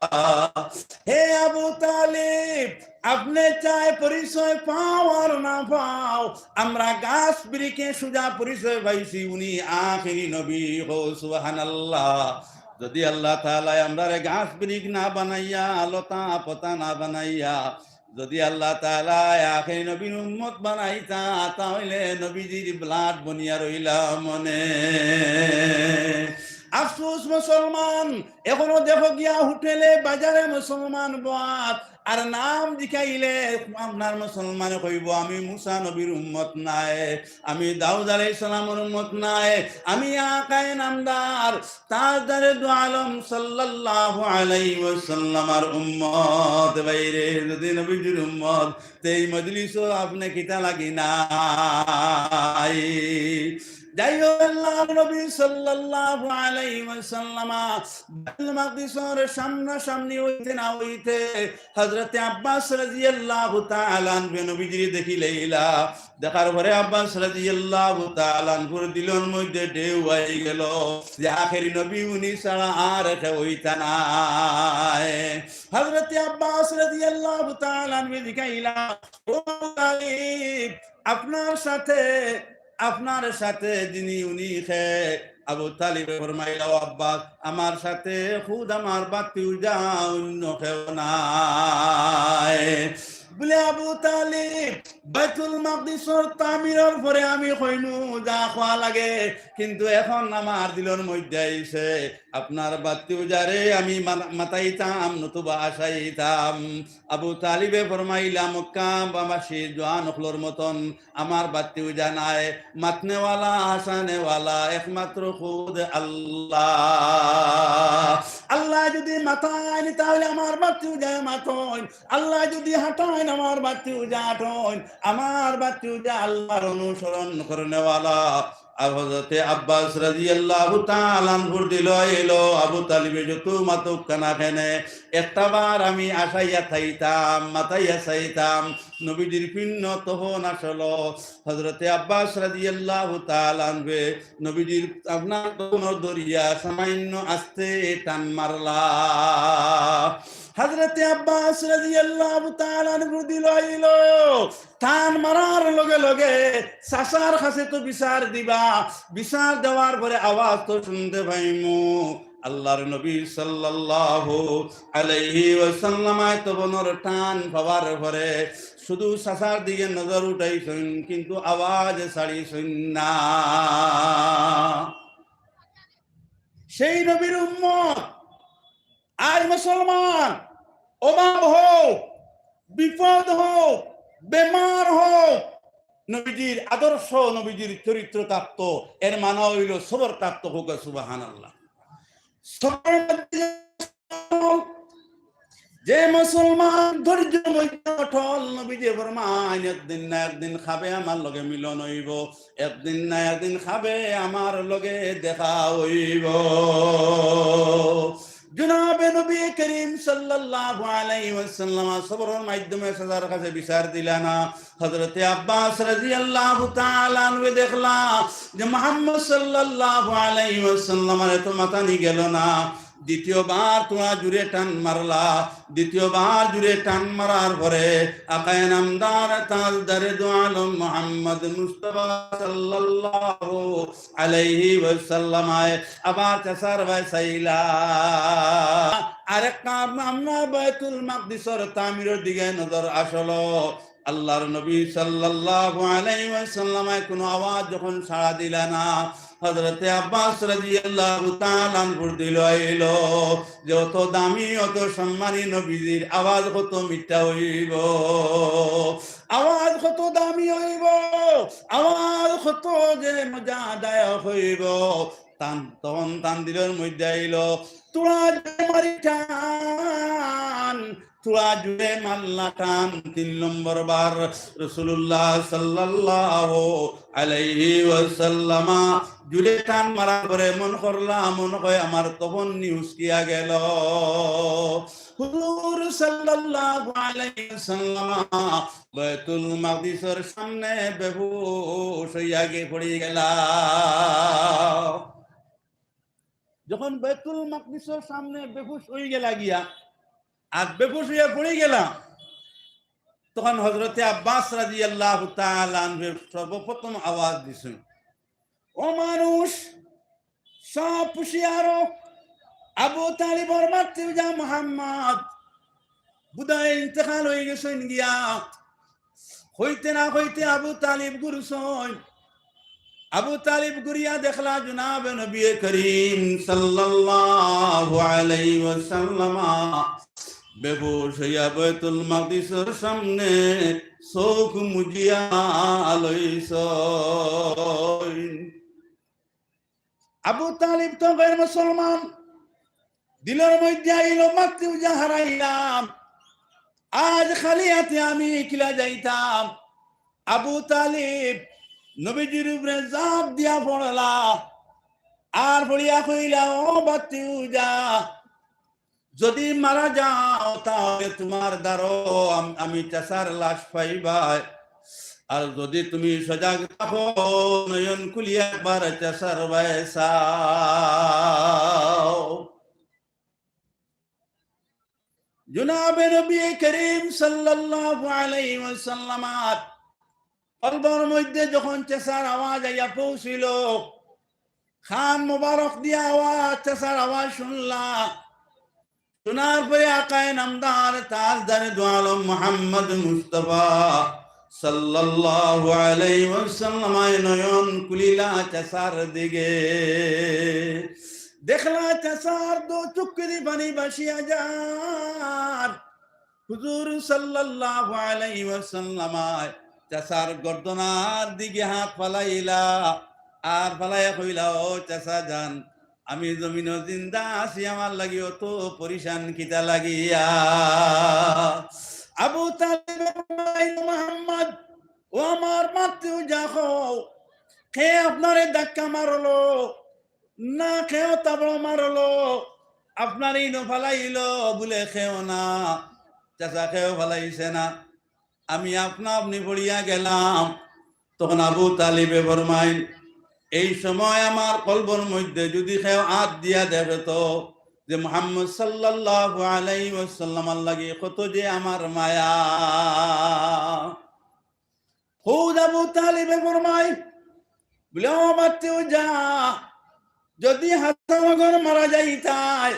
হে আবু তালিব, আপনে চায় পরিচয় পাও আর না পাও, আমরা গাছ বিরিখে সুজা পরিচয় পাইছি, উনি আখেরি নবী। কও সুবহানাল্লাহ। যুদি আল্লাহ তাআলায় আমরারে গাছ বিরিখ না বানাইয়া, লতা পাতা না বানাইয়া, যুদি আল্লাহ তাআলায় আখেরি নবীর উম্মত বানাইতা, তা অইলে নবীজির blood বনিয়া রইলাম অনে। আফসোস মুসলমান, এখনো দেখো গিয়া হোটেলে, বাজারে মুসলমান বওয়াত, আর নাম জিকাইলে আপনার মুসলমানে কইবো, "আমি মুসা নবীর উম্মত নায়, আমি দাউদ আলাইহিস সালামর উম্মত নায়, আমি আকায়ে নামদার, তাজদারে দু আলম সাল্লাল্লাহু আলাইহি ওয়াসাল্লামর উম্মত।" ভাইরে, যুদি নবীজির উম্মত, তে এই মজলিসো আপনে কিতা লাগি নাই? যাই হোক, আল্লাহর নবী সাল্লাল্লাহু আলাইহি ওয়াসাল্লাম বাইতুল মাকদিসর সামনাসামনি অইতে না অইতে হযরতে আব্বাস রাদিয়াল্লাহু তাআলা আনহু নবীজিরে দেখিলাইলা। দেখার পরে আব্বাস রাদিয়াল্লাহু তাআলা আনহুর দিলর মধ্যে ঢেউ আইগেল যে আখেরি নবী উনি ছাড়া আর কেউ অইতা নায়। হযরতে আব্বাস রাদিয়াল্লাহু তাআলা আনহু জিকাইলা, "ও তালিব, আপনার সাথে, আপনার সাথে যিনি উনি কে?" আবু তালিবে ফরমাইলা, "ও আব্বাস, আমার সাথে খুদ আমার ভাতিজা, অইন্য কেউ নায়।" বুলে, "আবু তালিব, বাইতুল মাকদিসর তামিরর পরে আমি কইনু যা কওয়া লাগে, কিন্তু এখন আমার দিলর মধ্যে আইছে, আপনার ভাতিজারে আমি মা-, মাতাইতাম, নতুবা আসাইতাম।" আবু তালিবে ফরমাইলা, "মক্কাবাসী জোয়ান অকলর মতন আমার ভাতিজা নায়, মাতনেওয়ালা, হাসানেওয়ালা একমাত্র খুদ আল্লাহ। আল্লায় যুদি মাতাইন, তাইলে আমার ভাতিজায় মাতইন, আল্লায় যুদি হাটাইন, আমার ভাতিজায় হাটইন, আমার ভাতিজা আল্লাহর অনুসরণ করনেওয়ালা।" আর হযরতে আব্বাস রাদিয়াল্লাহু তাআলা আনহুর দিল অইলো, আবু তালিবে যত মাতুক না কেনে, একটা বার আমি আসাইয়া থাইতাম, মাতাইয়া চাইতাম, নবীজির পিণ্ড তখন আসলো। হযরতে আব্বাস রাদিয়াল্লাহু তাআলা আনহু নবীজির আপনার তখন ধরিয়া সামান্য আস্তে টান মারলা। হযরতে আব্বাস রাদিয়াল্লাহু তাআলা আনহুর দিল অইলো, টান মারার লগে লগে চাচার কাছে তো বিচার দিবা, বিচার দেওয়ার পরে আওয়াজ তো শুনতে পাইমু। আল্লাহর নবী সাল্লাল্লাহু আলাইহি ওয়াসাল্লাম আয় তো বনর টান পাওয়ার পরে শুধু চাচার দিকে নজর উঠাইছইন, কিন্তু আওয়াজ ছাড়িছইন না। সেই নবীর উম্মত, আয় মুসলমান, অভাব হোক, বিপদ হোক, বেমার হোক, নবীজির আদর্শ, নবীজির চরিত্র থাকতো। এর মানে অইলো সবর থাকতো। হোক সুবহানাল্লাহ। সবর মধ্যে যে মুসলমান ধৈর্যর মধ্যে অটল, নবীজি ফরমাইন, একদিন না একদিন খাবে আমার লগে মিলন অইবো, একদিন না একদিন খাবে আমার লগে দেখা অইবো। জনাবে নবী করিম সাল্লাল্লাহু আলাইহি ওয়াসাল্লাম সবরর মাধ্যমে চাচার কাছে বিচার দিলা না। হযরতে আব্বাস রাদিয়াল্লাহু তাআলা আনহু দেখলা যে মুহাম্মদ সাল্লাল্লাহু আলাইহি ওয়াসাল্লামর তো মাতানি গেল না। দ্বিতীয়বার থুড়া জুরে টান মারলা, দ্বিতীয়বার জুরে টান মারার পরে আকায়ে নামদার তাজদারে দু আলম মুহাম্মদ মুস্তাফা সাল্লাল্লাহু আলাইহি ওয়াসাল্লাম আবার চাচার বায় চাইলা। আরেকটা আমরা বাইতুল মাকদিসর তামিরর দিকে নজর আসলো। আল্লাহর নবী সাল্লাল্লাহু আলাইহি ওয়াসাল্লাম কোনো আওয়াজ যখন সাড়া দিলা না, হযরতে আব্বাস রাদিয়াল্লাহু তাআলা আনহুর দিল আইলো যে অত দামি, অত সম্মানী নবীজির আওয়াজ কত মিঠা অইবো, আওয়াজ কত দামি অইবো, আওয়াজ কত যে মজাদায়ক অইবো। তান, তখন তান দিলর মধ্যে আইলো, থুড়া জুরে মারি টান, থুড়া জুরে মারলা টান। তিন নম্বর বার রাসূলুল্লাহ সাল্লাল্লাহু আলাইহি ওয়াসাল্লাম জুরে টান মারার পরে মন করলা, মন কয় আমার তপন নিউজ কিয়া গেল। হুজুর সাল্লাল্লাহু আলাইহি ওয়াসাল্লাম বাইতুল মাকদিসর সামনে বেহুশ অইয়া গিয়া পড়ি গেলা। যখন বাইতুল মাকদিসর সামনে বেহুশ অই গেলা গিয়া, আর বেহুশ অইয়া পড়ি গেলা, তখন হযরতে আব্বাস রাদিয়াল্লাহু তাআলা আনহু সর্বপ্রথম আওয়াজ দিছইন, "ও মানুষ, সব হুঁশিয়ার অও, আবু তালিবর ভাতিজা মুহাম্মদ বুধায় ইন্তেকাল অই গেছইন গিয়া।" কইতে না কইতে আবু তালিব ঘুরছইন। আবু তালিব ঘুরিয়া দেখলা জনাবে নবী করিম সাল্লাল্লাহু আলাইহি ওয়াসাল্লাম বেহুশ অইয়া বাইতুল মাকদিসর সামনে চউখ মুজিয়া লইছইন। আবু তালিব তো গের মুসলমান, দিলর মধ্যে আইলো, ভাতিজা হারাইলাম, আজ খালি আতে আমি কিলা যাইতাম। আবু তালিব নবীজির উপরে ঝাঁপ দিয়া পড়লা, আর পড়িয়া কইলা, "ও ভাতিজা, যদি মারা যাও, তাহলে তুমার দ্বারো আম-, আমি চাচার লাশ পাইবায়। আর যদি তুমি সজাগ থাকো, নয়ন খুলিয়া একবার চাচার বায় চাও।" জনাবে নবী করিম সাল্লাল্লাহু আলাইহি ওয়াসাল্লামর কলবর মধ্যে যখন চাচার আওয়াজ আইয়া পৌঁছিল, কান মোবারক দিয়া আওয়াজ, চাচার আওয়াজ শুনলা। শোনার পরে আকায়ে নামদার তাজদারে দু আলম মুহাম্মদ মুস্তাফা সাল্লাল্লাহু আলাইহি ওয়াসাল্লাম নয়ন খুলিলা চাচার দিকে। দেখলা চাচার দু চউখদি পানি ভাসিয়া যার। হুজুর সাল্লাল্লাহু আলাইহি ওয়াসাল্লাম চাচার গর্দনার দিকে হাত ফালাইলা, আর ফালাইয়া কইলা, "ও চাচা জান, আমি জমিনো জিন্দা আছি, আমার লাগি অত পরিশান কিতা লাগিয়া?" আবু তালিব কইলা, "মুহাম্মদ, ও আমার ভাতিজা, কও, কে আপনারে ধাক্কা মারলো? না কেউ তাবড় মারলো, আপনারে ইনো ফালাইলো বুলে কেউ না, চাচা কেউ ফালাইছে না, আমি আপনা আপনি পড়িয়া গেলাম।" তখন আবু তালিবে ফরমাইন, "এই সময় আমার কলবর মধ্যে যদি কেউ আত দিয়া দেখে তো যে মুহাম্মদ সাল্লাল্লাহু আলাইহি ওয়াসাল্লামর লাগি কত যে আমার মায়া।" খুদ আবু তালিবে ফরমাইন, বুলে, "ও ভাতিজা, যদি হাসান লগে মারা যাইতায়,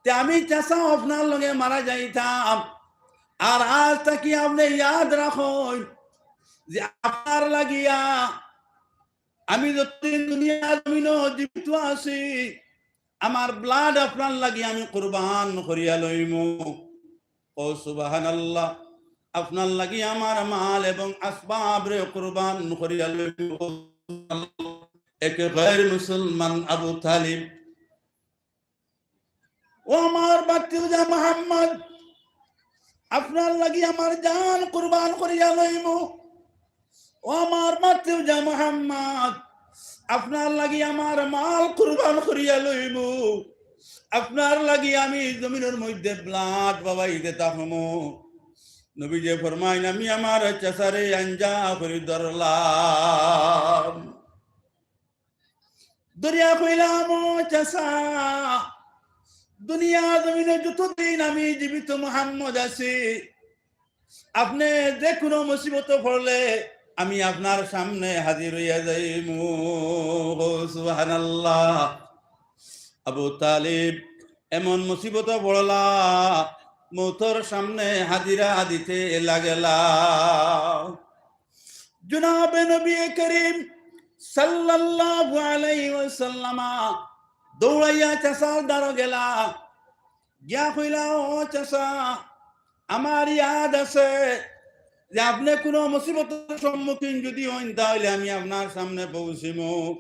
তে আমি চাচা আপনার লগে মারা যাইতাম। আর আজ থাকি আপনে ইয়াদ রাখইন যে আপনার লাগিয়া আমি যতদিন দুনিয়ার জমিনো জীবিত আছি, আমার blood আপনার লাগি আমি কুরবান করিয়া লইমু।" ও সুবহানাল্লাহ, আপনার লাগি আমার মাল এবং আসবাবরে কুরবান করিয়া লইমু। এক গের মুসলমান আবু তালিব, ও আমার ভাতিজা মুহাম্মদ, আপনার লাগি আমার জান কুরবান করিয়া লইমু। ও আমার ভাতিজা মুহাম্মদ, আপনার লাগি আমার মাল কুরবান করিয়া লইমু। আপনার লাগি আমি জমিনর মধ্যে blood বওয়াইতে থাকমু। নবীজি ফরমাইন, আমি আমার চাচারে আঞ্জা করি ধরলাম। ধরিয়া কইলাম, ও চাচা, দুনিয়া জমিনো যতদিন আমি জীবিত মুহাম্মদ আছি, আপনে যে কুনু মুসিবতো পড়লে আমি আপনার সামনে হাজির অইয়া যাইমু। সুবহানাল্লাহ। আবু তালিব এমন মুসিবতো পড়লা, মউতর সামনে হাজিরা দিতে লাগলা। জনাবে নবী করিম সাল্লাল্লাহু আলাইহি ওয়াসাল্লামা দৌড়াইয়া চাচার দ্বারো গেলা, গিয়া কইলা, ও চাচা, আমার ইয়াদ আছে যে আপনে কুনু মুসিবতর সম্মুখীন যুদি অইন, তা অইলে আমি আপনার সামনে পৌঁছিমু।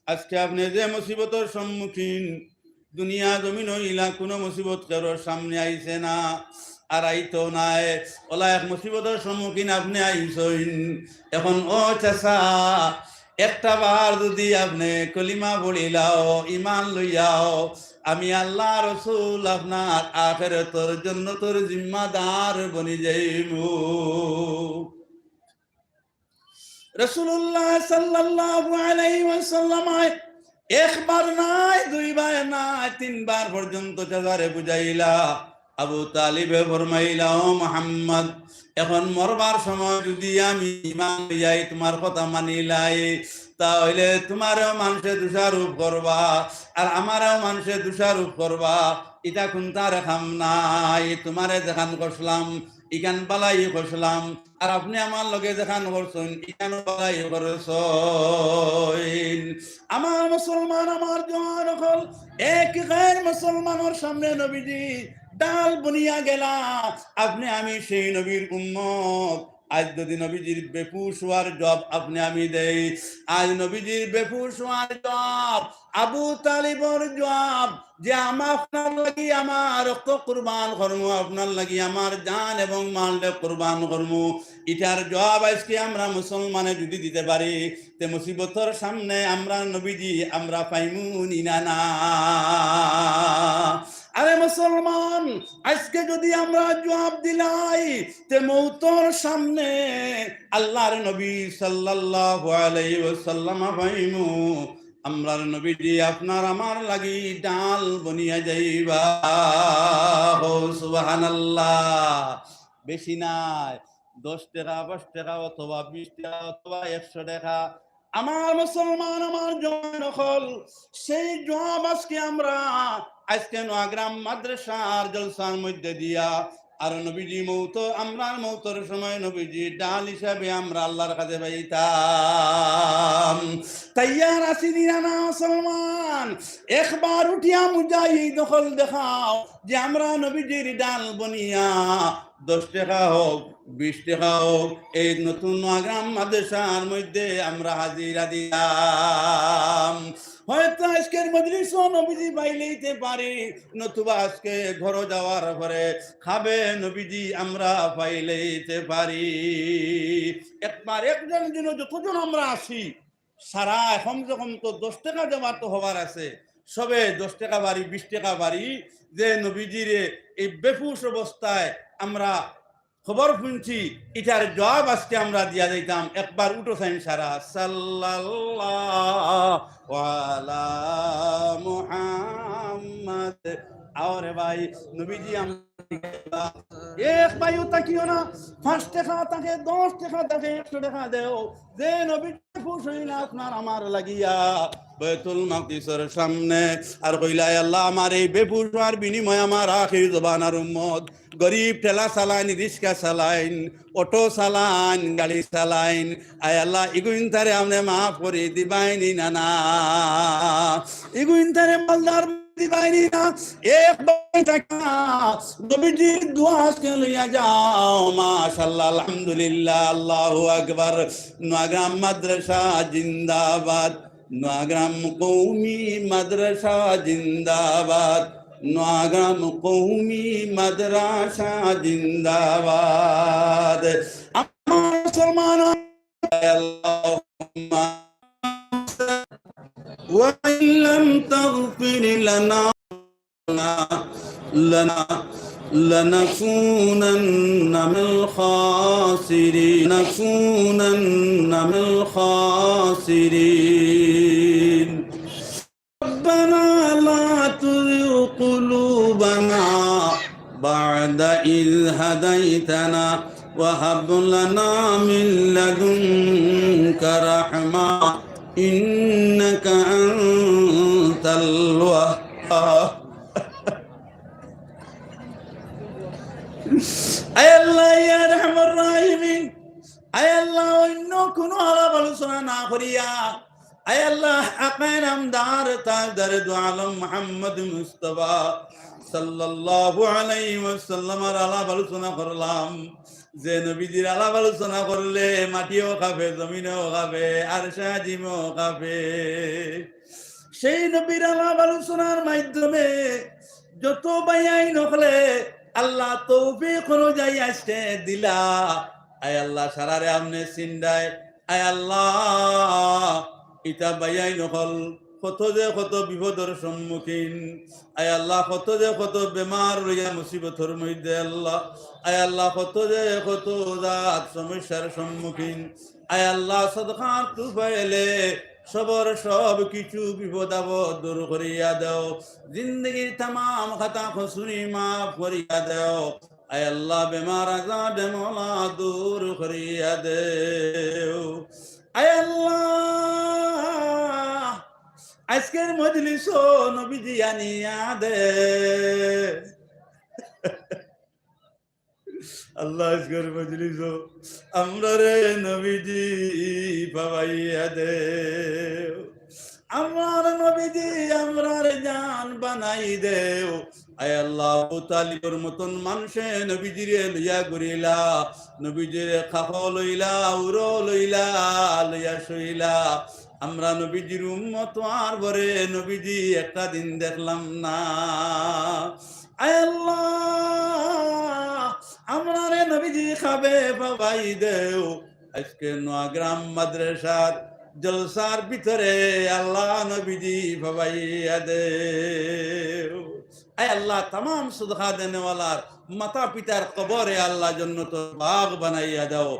আজকে আপনে যে মুসিবতর সম্মুখীন, দুনিয়া জমিনো ইলা কুনু মুসিবত কেউর সামনে আইছে না, আর আইতো নায়। অলা এক মুসিবতর সম্মুখীন আপনে আইছইন। এখন ও চাচা, একটা বার যুদি আপনে কলিমা পড়িলাও, ইমান লইয়াও, আমি আল্লার রসুল আপনার আখেরাতর জন্নতর জিম্মাদার বনি যাইমু। রাসূলুল্লাহ সাল্লাল্লাহু আলাইহি ওয়াসাল্লাম একবার নায়, দুইবার নায়, তিনবার পর্যন্ত চাচারে বুঝাইলা। আবু তালিবে ফরমাইলা, ও মুহাম্মদ, এখন মরবার সময় যুদি আমি ইমান লইয়াই, তুমার কথা মানিলাই, তা অইলে তুমারেও মানষে দোষারোপ করবা, আর আমারেও মানষে দোষারোপ করবা। ইটা কুনটার কাম নায়। তুমারে যেখান কইছলাম, ইখান বালাই কইছলাম, আর আপনে আমার লগে যেখান করছইন, ইখানও বালাই করছইন। আমার মুসলমান, আমার জওয়ান অকল, এক গাইর মুসলমানর সামনে নবীজি ঢাল বনিয়া গেলা। আপনে আমি সেই নবীর উম্মত। আইজ যুদি নবীজির বেহুশ অওয়ার জবাব আপনে আমি দেই, আইজ নবীজির বেহুশ অওয়ার জবাব, আবু তালিবর জবাব, যে আমি আপনার লাগি আমার রক্ত কুরবান করমু, আপনার লাগি আমার জান এবং মালরে কুরবান করমু, ইটার জবাব আইজকে আমরা মুসলমানে যুদি দিতে পারি, তে মুসিবতর সামনে আমরার নবীজি আমরা পাইমু নি না, না? আরে মুসলমান, আইজকে যুদি আমরা জবাব দিলাই, তে মউতর সামনে আল্লার নবী সাল্লাল্লাহু আলাইহি ওয়াসাল্লাম পাইমু। আমরার নবীজি আপনার আমার লাগি ঢাল বনিয়া যাইবা। হো সুবহানাল্লাহ। বেশি নায়, দশ টেকা, পাঁচ টেকা অথবা বিশ টেকা অথবা একশো টেকা। আমার মুসলমান, আমার জওয়ান অকল, সেই জবাব আইজকে আমরা, আইজকে নোয়াগ্রাম মাদ্রাসার জলসার মধ্যে দিয়া আর নবীজি মউত, আমরার মউতর সময় নবীজি ঢাল হিসাবে আমরা আল্লার কাছে পাইতাম। তৈয়ার আছি নি না, না মুসলমান? একবার উঠিয়া মুজাহিদ অকল দেখাও যে আমরা নবীজির ঢাল বনিয়া দশ টেকা হোক, বিশ টেকা হোক, এই নতুন নোয়াগ্রাম মাদ্রাসার মধ্যে আমরা হাজিরা দিলাম। হয়তো আইজকের মজলিসো নবীজি পাইলাইতে পারি, নতুবা আইজকে ঘরো যাওয়ার পরে খাবে নবীজি আমরা পাইলাইতে পারি। একবার একজন যেন যতজন আমরা আছি, সারায় কমসে কম তো দশ টেকা দেওয়ার তো হবার আছে, সবে দশ টেকা বাড়ি, বিশ টেকা বাড়ি, যে নবীজিরে এই বেহুশ অবস্থায় আমরা খবর হুনছি, ইটার জবাব আইজকে আমরা দিয়া যাইতাম। একবার উঠো চাইন সারা, সাল্লাল্লাহু আলা মুহাম্মদ। আও রে ভাই, নবীজি আমরা এক ভাইও থাকিও না, পাঁচ টেকা থাকে, দশ টেকা থাকে, একশো টেকা দেও, যে নবী বেহুশ অইলা আপনার আমার লাগিয়া বায়তুল মাকদিসর সামনে, আর কইলা, "আল্লাহ, আমার এই বেহুশ অওয়ার বিনিময়ে আমার আখির জমানার উম্মত, গরিব ঠেলা চালাইন, রিক্সা চালাইন, অটো চালাইন, গাড়ি চালাইন, আয় আল্লাহ, ইগুইনতারে আপনে মাফ করি দিবাইনি না, না? ইগুইনতারে মালদার দিবাইনি না?" এক ভাই থাকা নবীজির দোয়া আইজকে লইয়া যাও। মাশাআল্লাহ, আলহামদুলিল্লাহ, আল্লাহু আকবার। নোয়াগ্রাম মাদ্রাসা জিন্দাবাদ, নোয়াগ্রাম কওমি মাদ্রাসা জিন্দাবাদ, নোয়াগ্রাম কওমি মাদ্রাসা জিন্দাবাদ। আমার মুসলমান, আল্লাহুম্মা ওয়া ইন লাম তাগফির লানা, লানা, লানাকুনান্না মিনাল খাসিরিন, লানাকুনান্না মিনাল খাসিরিন। ربنا لا تزغ قلوبنا بعد إذ هديتنا وهب لنا من لدنك رحمة إنك أنت الوهاب. আয় আল্লাহ, ইয়া আরহামার রাহিমিন, আয় আল্লাহ, অন্য কোনো আলাপ আলোচনা না করিয়া, আয় আল্লাহ, আকায়ে নামদার তাজদারে দু আলম মুহাম্মদ মুস্তাফা সাল্লাল্লাহু আলাইহি ওয়াসাল্লামর আলাপ আলোচনা করলাম। যে নবীজির আলাপ আলোচনা করলে মাটিও কাঁপে, জমিনও কাঁপে, আরশে আজিমও কাঁপে। সেই নবীর আলাপ আলোচনার মাধ্যমে যত ভাইয়াইন অকলে আল্লাহ তৌফিক অনুযায়ী আজকে দিলা, আয় আল্লাহ, সারারে আপনে চিনরায়। আয় আল্লাহ, ইতা ভাইয়াইন অকল কত যে কত বিপদর সম্মুখীন, আয় আল্লাহ, কত যে কত বেমার লইয়া মুসিবতর মধ্যে আল্লাহ, আয় আল্লাহ, কত যে কত জাত সমস্যার সম্মুখীন, আয় আল্লাহ, সদকার তুফাইলে সবর সব কিছু বিপদ আপদ দূর করিয়া দেও, জিন্দেগির তামাম খাতা কসুরি মাফ করিয়া দেও। আয় আল্লাহ, বেমার আজার দে মওলা দূর করিয়া দেও। আয় আল্লাহ, আজকের মজলিসো নবীজি আনিয়া দে। আল্লাহ, আজকের মজলিসো আমরারে নবীজি পাবাইয়া দেও। আমরার নবীজি আমরার জান বানাই দেও। আয় আল্লাহ, আবু তালিবর মতন মানষে নবীজিরে লইয়া ঘুরিলা, নবীজিরে খাখো লইলা, উরো লইলা, লইয়া শুইলা। আমরা নবীজির উম্মত আর বরে নবীজি একটা দিন দেখলাম না। আয় আল্লাহ, আমরারে নবীজি খাবে পাবাই দেও। আজকে নোয়াগ্রাম মাদ্রাসার জলসার ভিতরে আল্লাহ নবীজি পাবাইয়া দেও। আয় আল্লাহ, তামাম সদকা দেনেওয়ালার মাতা পিতার কবরে আল্লাহ জন্নতর বাগ বানাইয়া দাও।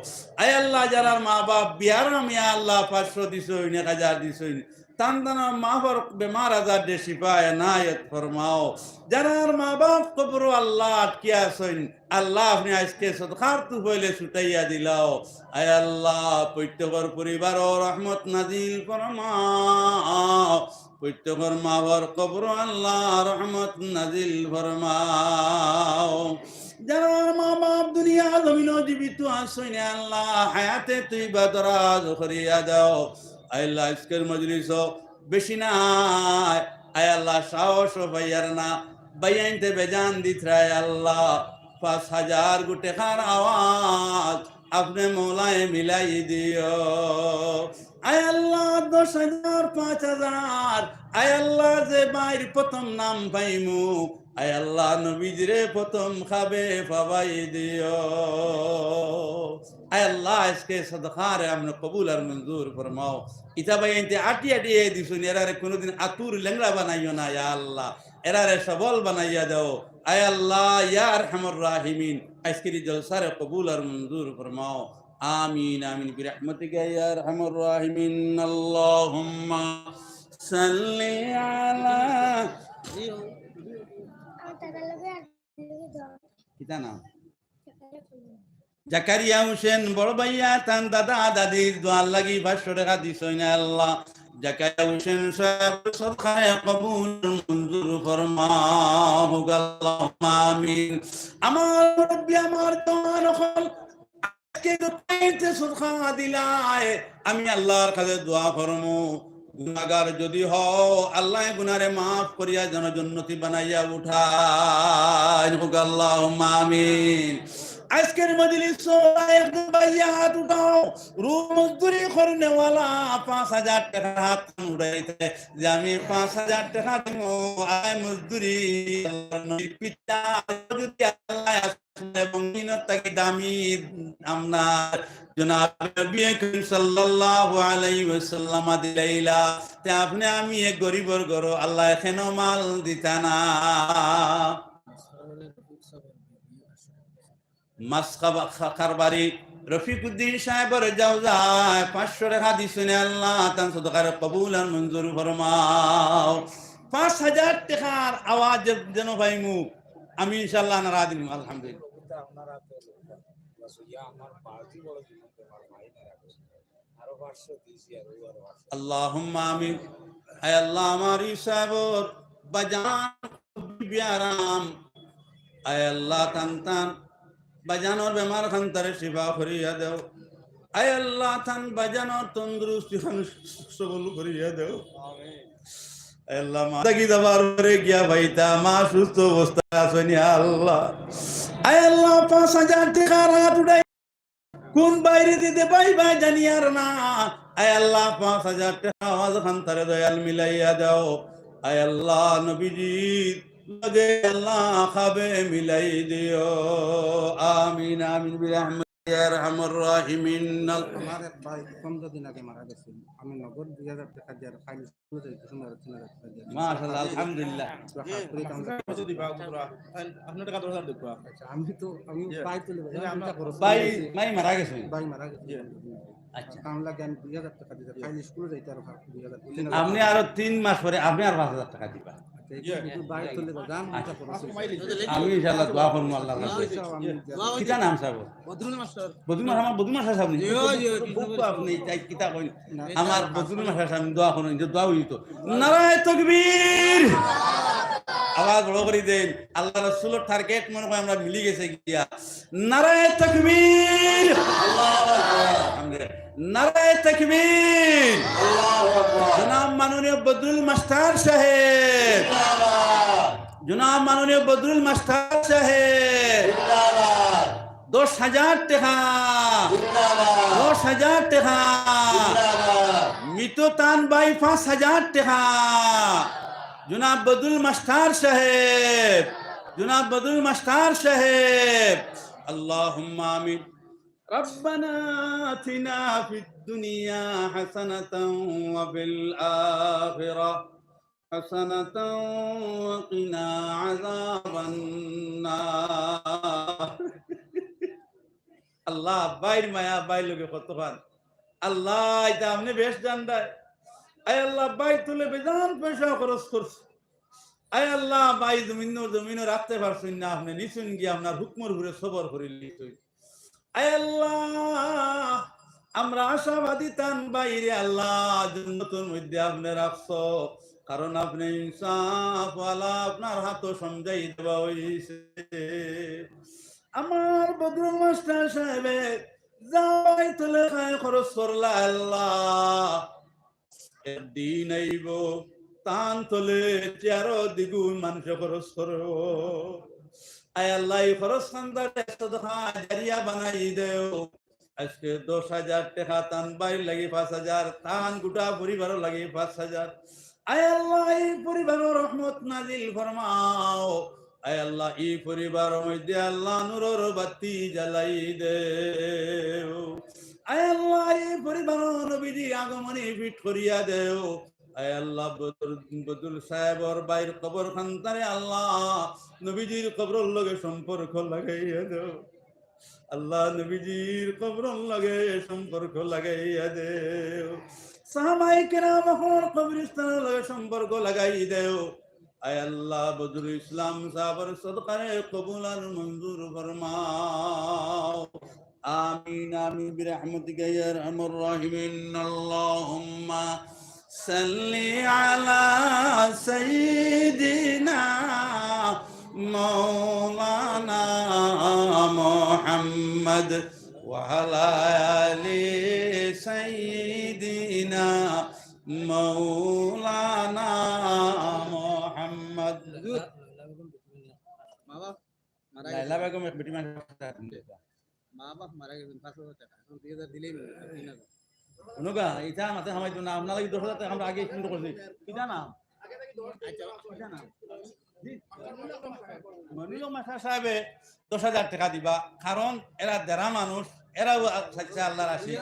আয় আল্লাহ, যারার মা বাপ বিয়ারাম, ইয়া আল্লাহ, পাঁচশো দিছইন, এক হাজার দিছইন, তান তান মা বাপর বেমার আজার দে শিফা এনায়েত ফরমাও। যারার মা বাপ কবরো আল্লাহ আটকিয়া আছইন, আল্লাহ আপনে আজকে সদকার তুফাইলে ছুটাইয়া দিলাও। আয় আল্লাহ, প্রত্যেকর পরিবারো রহমত নাজিল ফরমাও। প্রত্যেকর মা বাপর কবরো আল্লাহ রহমত নাজিল ফরমাও। যারার মা বাপ দুনিয়া জমিনো জীবিত আছইন, আল্লাহ হায়াতে তৈবা দরাজ করিয়া দাও। আয় আল্লাহ, আজকের মজলিসো বেশি নায়, আয় আল্লাহ, সাহস পাইয়ার না, ভাইয়াইন্তে বেজান দিতরা, আয় আল্লাহ, পাঁচ হাজার গু টেকার আওয়াজ আপনে মওলায় মিলাই দিও। আয় আল্লাহ, দশ হাজার, পাঁচ হাজার, আয় আল্লাহ, যে ভাইর প্রথম নাম পাইমু, আয় আল্লাহ, নবীজিরে প্রথম খাবে পাবাই দিও। আয় আল্লাহ, আজকে সদকারে আপনে কবুল আর মঞ্জুর ফরমাও। ইতা ভাইয়াইন্তে আটি আটি এ দিছইন, এরারে কোনোদিন আতুর লেংড়া বানাইও না, ইয়া আল্লাহ। এরারে সবল বানাইয়া দাও। আয় আল্লাহ, ইয়া আরহামার রাহিমিন, আজকের এই জলসারে কবুল আর মঞ্জুর ফরমাও। আমিন, আমিন, বিরহমাতিকা ইয়া আরহামার রাহিমিন। আল্লাহুম্মা সাল্লি আলা, কিতা নাম? জাকারিয়া হোসেন বড় ভাইয়া তান দাদা দাদির দোয়ার লাগি পাঁচশো টেকা দিছইন, আল্লাহ। জাকারিয়া হোসেন সাহেব সদকায়ে কবুল মঞ্জুর ফরমাও, আল্লাহুম্মা আমিন। আমার মুরব্বি, আমার জওয়ান অকল, আজকে তো পাইতে সদকা দিলায়, আমি আল্লাহর কাছে দোয়া করমু। গুনাগার যদি হও, আল্লাহ গুনারে মাফ করিয়া যেন জন্নতি বানাইয়া উঠাইন, আল্লাহুম্মা আমিন। আজকের মজলিসো একজন ভাইয়ে হাত উঠাও, রুজি মজদুরি করনেওয়ালা, পাঁচ হাজার টেকার হাত উঠাইছে যে আমি পাঁচ হাজার টেকা দিমু, আয় মজদুরি, আল্লাহর নবীর পিতা, যদি আল্লাহ আসলে এবং দিনের থাকি দামি আপনার জনাব নবী করিম সাল্লাল্লাহু আলাইহি ওয়াসাল্লাম দিলাইলা, তে আপনে আমি এক গরিবর ঘরো আল্লাহ কেনে মাল দিতা না। মাছ খাবা-, খা-, কারবারি রফিকুদ্দিন সাহেবর জাওজায় পাঁচশো টেকা দিছইন, আল্লাহ তান সদকারে কবুল আর মঞ্জুর ফরমাও। পাঁচ হাজার টেকার আওয়াজ যে-, যেন পাইমু, আমি ইনশাআল্লাহ নারা দিমু, আলহামদুলিল্লাহ। আল্লাহুম্মা আমিন। আয় আল্লাহ, আমার ই সাহেবর বাজান বিয়ারাম। আয় আল্লাহ, তান তান বাজানর বেমার খান তারে শিফা করিয়া দেও। আয় আল্লাহ, তান বাজানর তন্দুরুস্তি খান সবল করিয়া দেও। আয় আল্লাহ, মা থাকি যাবার পরে গিয়া পাইতা, মা সুস্থ অবস্থায় আছইন, ইয়া আল্লাহ। আয় আল্লাহ, পাঁচ হাজার টেকার হাত উঠাই কোন বাইরে দিতে পাইবা জানি আর না। আয় আল্লাহ, পাঁচ হাজার টেকা আওয়াজ খান তারে দয়াল মিলাইয়া দাও। আয় আল্লাহ, নবীজির লগে আল্লাহ খাবে মিলাই দিও। আমিন, আমিন, বিরহমাতিকা ইয়া আরহামার রাহিমিন। আমার এক ভাই পনেরো দিন আগে মারা গেছে, আমি নগদ দুই হাজার টেকা দিয়ে আর খাইল মাশাআল্লাহ, আলহামদুলিল্লাহ। আচ্ছা, আমি তো, আমি ভাই তুলে ভাই, ভাই মারা গেছে। ভাই মারা গেছে। আচ্ছা। কাম লাগে আমি দুই হাজার টেকা দিতে, খালি স্কুলে যাইতে আর দুই হাজার, তিন হাজার। আপনি আরো তিন মাস পরে আপনি আর পাঁচ হাজার টেকা দিবা। আচ্ছা, একটু ভাই তুলে ভাই, আচ্ছা। আমি ইনশাআল্লাহ দোয়া করবো আল্লাহর কাছে। কিতা নাম সাহেব? বদরুল মাস্টার। বদরুল মাস্টার, আমার বদরুল মাস্টার সাহেব নি? জি, জি, জি। বউত তো আপনি, তাই কিতা কইন? না, আমার বদরুল মাস্টার সাহেব দোয়া করইন, যে দোয়া অইতো। নারায়ে তাকবীর! আওয়াজ বড় করি দেন। আল্লাহ রাসূলর টার্গেট মনে হয় আমরা মিলি গেছে গিয়া। নারায়ে তাকবীর! আলহামদুলিল্লাহ। নারায়ে তাকবীর! জনাব মাননীয় বদরুল মাস্টার সাহেব। জনাব মাননীয় বদরুল মাস্টার সাহেব। দশ হাজার টেকা। দশ হাজার টেকা। মৃত তান ভাই পাঁচ হাজার টেকা। জনাব বদরুল মাস্টার সাহেব। জনাব বদরুল মাস্টার সাহেব। আল্লাহুম্মা আমিন। ربنا آتنا في الدنيا حسنة وفي الآخرة حسنة وقنا عذاب النار। আল্লাহ, ভাইর মায়া, ভাইর লগে কতখান। আল্লাহ, ইটা আপনে বেশ জানরা। আয় আল্লাহ, ভাই তুলে বেজান পয়সা খরচ করছে। আয় আল্লাহ, ভাই জমিনর, জমিনো রাখতে পারছইন না, আপনে নিছইন গিয়া আপনার হুকুমর উপরে সবর করিলিছইন। আয় আল্লাহ, আমরা আশাবাদী তান ভাইরে আল্লাহ, জন্নতর মধ্যে আপনে রাখছো, কারণ আপনে ইনসাফওয়ালা, আপনার হাতো সমঝাই দেওয়া অইছে। আমার বদরুল মাস্টার সাহেবে যা ভাই তুলে খায় খরচ করলা আল্লাহ, একদিন আইবো, তান তলে চেয়ারো দিগুণ মানষে খরচ করবো। আয় আল্লাহ, ই খরচ খান্দারে সদকা জারিয়া বানাই দেও। আজকে দশ হাজার টেকা, তান ভাইর লাগি পাঁচ হাজার, তান গোটা পরিবারর লাগি পাঁচ হাজার। আয় আল্লাহ, ই পরিবারো রহমত নাজিল ফরমাও। আয় আল্লাহ, ই পরিবারর মধ্যে আল্লাহ নূরর বাতি জ্বালাই দেও। আয় আল্লাহ, ই পরিবারো নবীজির আগমনে ফিট করিয়া দেও। আয় আল্লাহ, বদর-, বদরুল সাহেবর ভাইর কবর খান্দারে আল্লাহ নবীজির কবরর লগে সম্পর্ক লাগাইয়া দেও। আল্লাহ নবীজির কবরর লগে সম্পর্ক লাগাইয়া দেও। সাহাবায়ে কেরাম অকলর কবরস্থানর লগে সম্পর্ক লাগাই দেও। আয় আল্লাহ, বদরুল ইসলাম সাহেবর সদকারে কবুল আর মঞ্জুর ফরমাও। آمين، آمين، برحمتك يا أرحم الراحمين. اللهم صل على سيدنا مولانا محمد وعلى آل سيدنا مولانا محمد. মারা গেছে। লাইলা বেগম এক বেটি মানুষ। মা বাপ মারা গেছেন, পাঁচ হাজার টাকা। এখন দুই হাজার দিলেই মনে হয়, তিন হাজার। হুনুক্কা, ইটা মাতে হামাইতো না, আপনার লাগি দশ হাজার টাকা আমরা আগে স্পেন্ড করছি। কিতা নাম? আচ্ছা, কিতা নাম? জি? মইনুল হক মাস্টার সাহেবে দশ হাজার টাকা দিবা, কারণ এরা দেরা মানুষ, এরাও চাইছে আল্লাহর আশিক।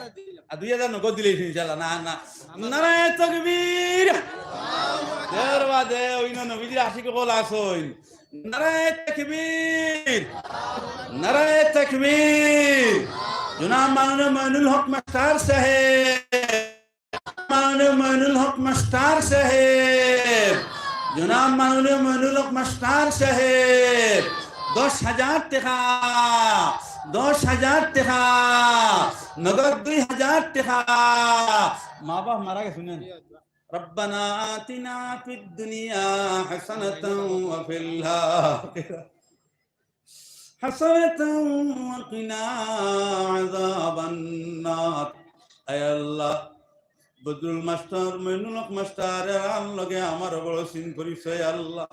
আর দুই হাজার নগদ দিলে ইনশাআল্লাহ। না, না। নারায়ে তাকবীর। এর বাদে ওই নবীজির আশিক অকল আছইন। নারায়ে তাকবীর, নারায়ে তাকবীর। জনাব মাননীয় মইনুল হক মাস্টার সাহেব, মাননীয় মইনুল হক মাস্টার সাহেব, জনাব মাননীয় মইনুল হক মাস্টার সাহেব, দশ হাজার টাকা, দশ হাজার টাকা, নগদ দুই হাজার টাকা। মা বাপ মারা গেছে, শুনেন। ربنا آتنا في الدنيا حسنة وفي الآخرة حسنة وقنا عذاب النار। আয় আল্লাহ, বদরুল মাস্টার, মইনুল হক মাস্টার, এরার লগে আমার বড় চিন পরিচয় আল্লাহ।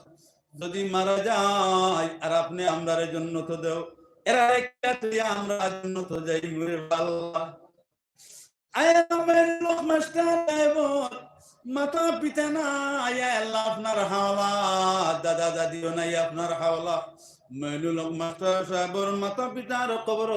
যদি মারা যাই আর আপনে আমরারে জন্নত দেও, এরারে কিয়া তুই আমরা জন্নত যাই রে আল্লাহ। আয় আল্লাহ, মইনুল হক মাস্টার সাহেবর মাতা পিতা নাই, আয় আল্লাহ, আপনার হাওলা, দাদা দাদিও নাই, আপনার হাওলা। মইনুল হক মাস্টার সাহেবর মাতা পিতার কবর,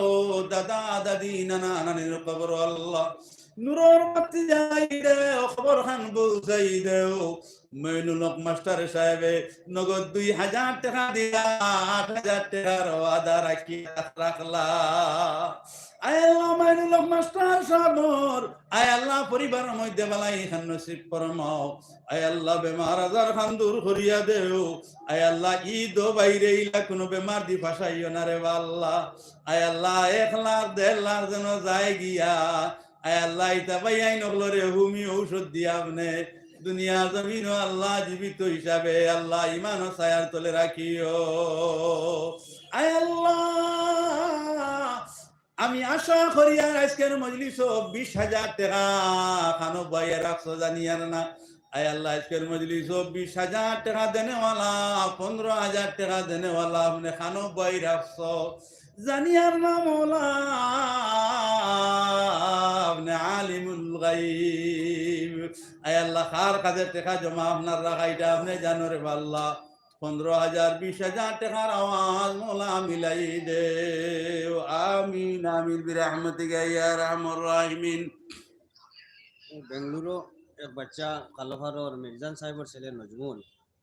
দাদা দাদি, নানা নানির কবর, আল্লাহ, নূরর বাতি জ্বালাই দেও, কবর খান বুঝাই দেও। মইনুল হক মাস্টার সাহেবে নগদ দুই হাজার টাকা দিয়া আট হাজার টাকার ওয়াদা রাখি রাখলা। আয় আল্লাহ, মইনুল হক মাস্টার সাহেবর, আয় আল্লাহ, পরিবারর মধ্যে বালাই খান নসিব ফরমাও। আয় আল্লাহ, বেমার আজার খান দূর করিয়া দেও। আয় আল্লাহ, ই দো বাইরে ইলা কুনু বেমার দি ফাঁসাইও না রে বা আল্লাহ। আয় আল্লাহ, এক লাখ দেড় লাখ যেন যায় গিয়া। আয় আল্লাহ, ইতা ভাইয়াইন অকলরে হুমি ঔষধ দিয়া আপনে দুনিয়া জমিনও আল্লাহ জীবিত হিসাবে আল্লাহ ইমানর ছায়ার তলে রাখিও। আয় আল্লাহ, আমি আশা করি আর আজকের মজলিসও বিশ হাজার টাকা খানো বইয়া রাখছো জানি আর না। আয় আল্লাহ, আজকের মজলিসও বিশ হাজার টাকা দেনেওয়ালা, পনেরো হাজার টাকা দেনেওয়ালা, আপনে খানো বই রাখছো জানি আর না মৌলা, আপনে আলিমুল গাইব। আয় আল্লাহ, কার কাছে টাকা জমা আপনার রাখা, ইটা আপনে জানো রে বা আল্লাহ। পনেরো হাজার, বিশ হাজার টাকার আওয়াজ মৌলা মিলাই দেও। আমিন, আমিন, বিরহমাতিকা ইয়া আরহামার রাহিমিন। বেঙ্গালুরু এক বাচ্চা কালোফারর মির্জান সাহেবর ছেলে নজমুল,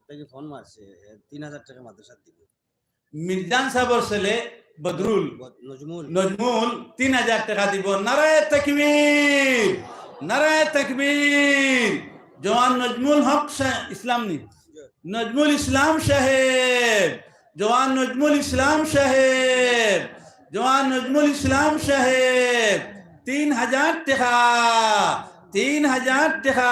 তাকে ফোন মারছে, এ, তিন হাজার টাকা মাদ্রাসাত দিব। মির্জান সাহেবর ছেলে বদরুল, বদ-, নজমুল। নজমুল তিন হাজার টাকা দিব। নারায়ে তাকবীর, নারায়ে তাকবীর। জওয়ান নজমুল হক সা-, ইসলাম নি? নজমুল ইসলাম সাহেব, জওয়ান নজমুল ইসলাম সাহেব, জওয়ান নজমুল ইসলাম সাহেব, তিন হাজার টাকা, তিন হাজার টাকা।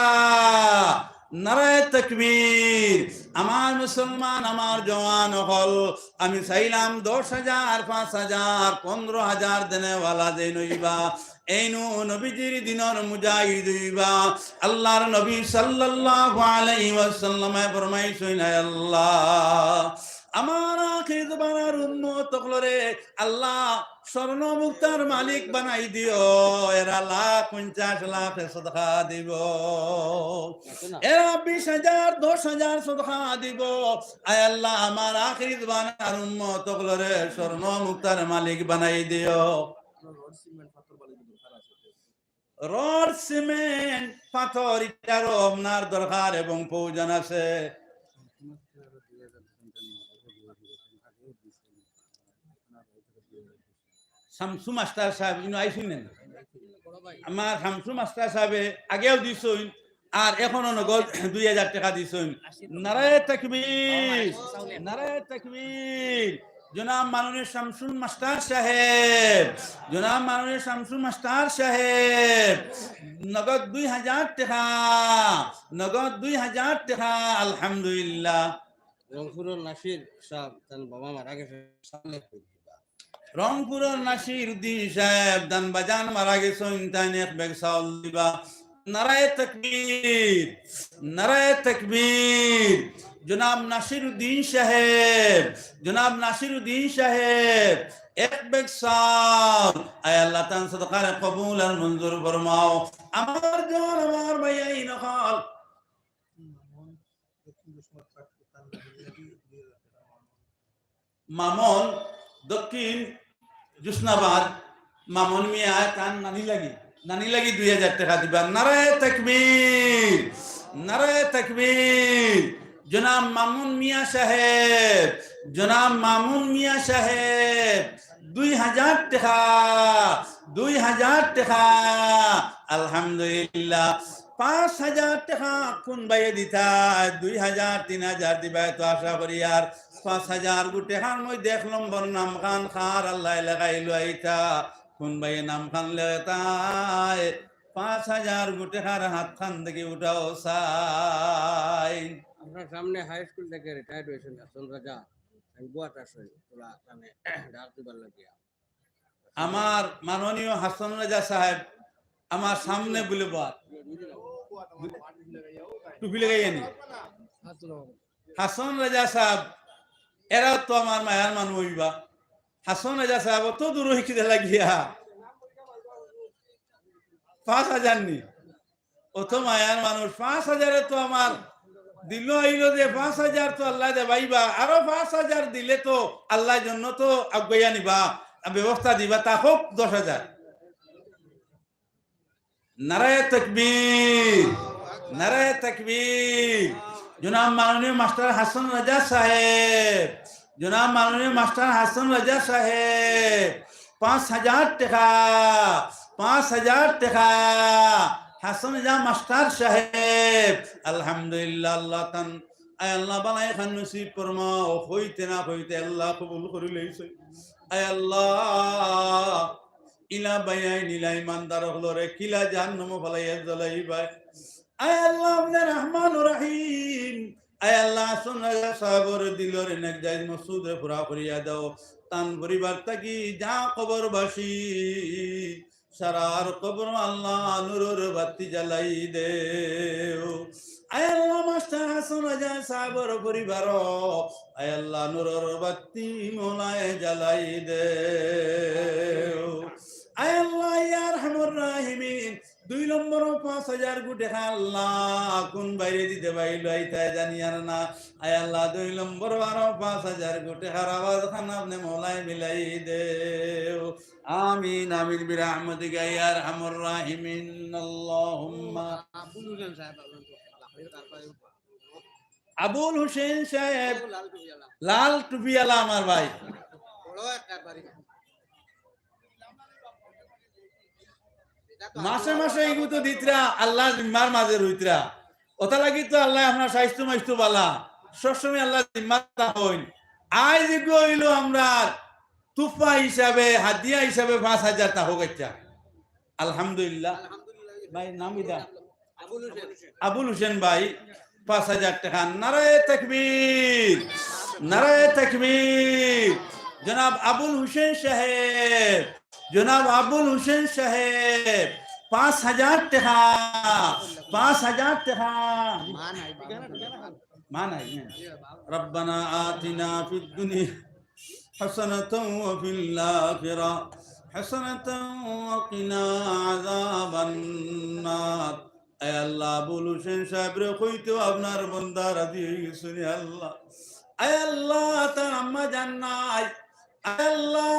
নারায়ে তাকবীর। আমার মুসলমান, আমার জওয়ান অকল, আমি চাইলাম দশ হাজার, পাঁচ হাজার, পনেরো হাজার দেনেওয়ালা যেইন অইবা, এইনউ নবীজির দিনর মুজাহিদ অইবা। আল্লাহর নবী সাল্লাল্লাহু আলাইহি ওয়াসাল্লামে ফরমাইছইন, "আয় আল্লাহ, আমার আখির জমানার উম্মত অকলরে আল্লাহ স্বর্ণ মুক্তার মালিক বানাই দিও, এরা লাখ পঞ্চাশ লাখ সদকা দিব, এরা বিশ হাজার, দশ হাজার সদকা দিব। আয় আল্লাহ, আমার আখির জমানার উম্মত অকলরে স্বর্ণ মুক্তার মালিক বানাই দিও।" রড, সিমেন্ট, পাথর ইটারও আপনার দরকার এবং প্রয়োজন আছে। শামসু মাস্টার সাহেব ইনো আইছইন না? আমার শামসু মাস্টার সাহেবে আগেও দিছইন, আর এখনো নগদ দুই হাজার টাকা দিছইন। নারায়ে তাকবীর, নারায়ে তাকবীর। জনাব মাননীয় শামসুল মাস্টার সাহেব, জনাব মাননীয় শামসুল মাস্টার সাহেব, নগদ দুই হাজার টাকা, নগদ দুই হাজার টাকা, আলহামদুলিল্লাহ। রংপুরর নাসির সাহেব, তান বাবা মারা গেছে, সামনে রংপুরর নাসির উদ্দিন সাহেব, তান বাজান মারা গেছইন, তাইন এক ব্যাগ চাউল দিবা। নারায়ে তাকবীর, নারায়ে তাকবীর। জনাব নাসিরউদ্দিন সাহেব, জনাব নাসিরউদ্দিন সাহেব, এক ব্যাগ চাউল, আয় আল্লাহ, তান সদকারে কবুল আর মঞ্জুর ফরমাও। আমার জান, আমার ভাইয়াইন অকল, মামুন, দক্ষিণ জুসনাবাদ, মামুন মিয়া, তান নানি লাগি, নানি লাগি দুই হাজার টেকা দিবা। নারায়ে তাকবীর, নারায়ে তাকবীর। জনাব মামুন মিয়া সাহেব, জনাব মামুন মিয়া সাহেব, দুই হাজার টেকা, দুই হাজার টেকা। আলহামদুলিল্লাহ। পাঁচ হাজার টেকা কুন ভাইয়ে দিতা? দুই হাজার, তিন হাজার দিবা, এত আশা করি। আর পাঁচ হাজার গু টেকার মধ্যে এক নম্বর নাম খান কার, আল্লায় লেখাই লইতা। কুন ভাইয়ে নাম খান লেখতায়? পাঁচ হাজার গু টেকার হাত খান দেখি উঠাও চাই। আপনার সামনে হাই স্কুল থেকে রিটায়ার্ড হয়েছেন হাসান রাজা, আমি বুয়াত আছেন, তোরা মানে ডাক দিবার লাগিয়া। আমার মাননীয় হাসান রাজা সাহেব আমার সামনে বলে বল, টুপি লাগাইয়া নি। হাসান রাজা সাহেব, এরা তো আমার মায়ার মানুষ অইবা। হাসান রাজা সাহেব অত দূর হইতে লাগিয়া পাঁচ হাজার নি, অত মায়ার মানুষ। পাঁচ হাজারে তো আমার দিল আইলো যে পাঁচ হাজার তো আল্লায় দেবাইবা, আরো পাঁচ হাজার দিলে তো আল্লায় জন্য তো আগুয়াইয়া নিবা, ব্যবস্থা দিবা, তা হোক দশ হাজার। নারায়ে তাকবীর, নারায়ে তাকবীর। জনাব মাননীয় মাস্টার হাসান রাজা সাহেব, জনাব মাননীয় মাস্টার হাসান রাজা সাহেব, পাঁচ হাজার টেকা, পাঁচ হাজার টেকা। হাসান রাজা মাস্টার সাহেব, আলহামদুলিল্লাহ, আল্লাহ তান, আয় আল্লাহ, বালা এখান নসিব ফরমাও, হইতে না হইতে আল্লাহ কবুল করি লইছে। আয় আল্লাহ, ইলা ভাইয়াইন, ইলা ইমানদার অকলরে কিলা জাহান্নামো ফালাইয়া জ্বালাইবায়। আয় আল্লাহ, আপনে রহমান ও রহিম। আয় আল্লাহ, হাসান রাজা সাহেবর দিলর নেক জায়েজ মকসুদরে পুরা করিয়া দাও। তান পরিবার থাকি যা কবরবাসী, সারার কবর আল্লাহ নূরর বাতি জ্বালাই দেও। আয় আল্লাহ, মাস্টার হাসান রাজা সাহেবর পরিবার, আয় আল্লাহ, নূরর বাতি মৌলায় জ্বালাই দেও। আয় আল্লাহ, ইয়া আরহামুর রাহিমিন, দুই নম্বরও পাঁচ হাজার গু টেকা আল্লাহ কুন বাইরে দিতে পারিল, ইতায় জানিয়ার না। আয় আল্লাহ, দুই নম্বরও আরো পাঁচ হাজার গু টেকার আওয়াজ খান আপনে মৌলায় মিলাই দেও। আমিন, আমিন, বিরাহমাতিকা ইয়া আরহামার রাহিমিন। আল্লাহুম্মা। আবুল হোসেন সাহেব, আবুল হোসেন সাহেব, লাল টুপিওয়ালা। লাল টুপিওয়ালা আমার ভাই। বড় এক কারবারি। মাসে মাসে এগু তো দিতরা, আল্লাহ জিম্মার মাঝে রইতরা। ওটা লাগি তো আল্লাহ আপনার স্বাস্থ্য মাইস্থ্য বালা, সবসময় আল্লাহ জিম্মা হইন। আইজ এগু অইলো আমরার তুফা হিসাবে, হাদিয়া হিসাবে পাঁচ হাজার তা হোক। আচ্ছা, আলহামদুলিল্লাহ। ভাই, নাম ইদা? আবুল হোসেন। আবুল হোসেন ভাই, পাঁচ হাজার টেকা। নারায়ে তাকবীর, নারায়ে তাকবীর। জনাব আবুল হোসেন সাহেব, জনাব আবুল হোসেন সাহেব, পাঁচ হাজার টেকা, পাঁচ হাজার টেকা। মা নাই, মা নাই। রব্বানা আতিনা ফিদ দুনিয়া হাসানাতাও ওয়া ফিল আখিরা হাসানাতাও ওয়া কিনা আযাবান নার। আয় আল্লাহ, আবুল হোসেন সাহেবরে কইতেও আপনার বন্দা রাজি হই গেছইন, আল্লাহ। আয় আল্লাহ, তার আম্মা জান নাই। আয় আল্লাহ,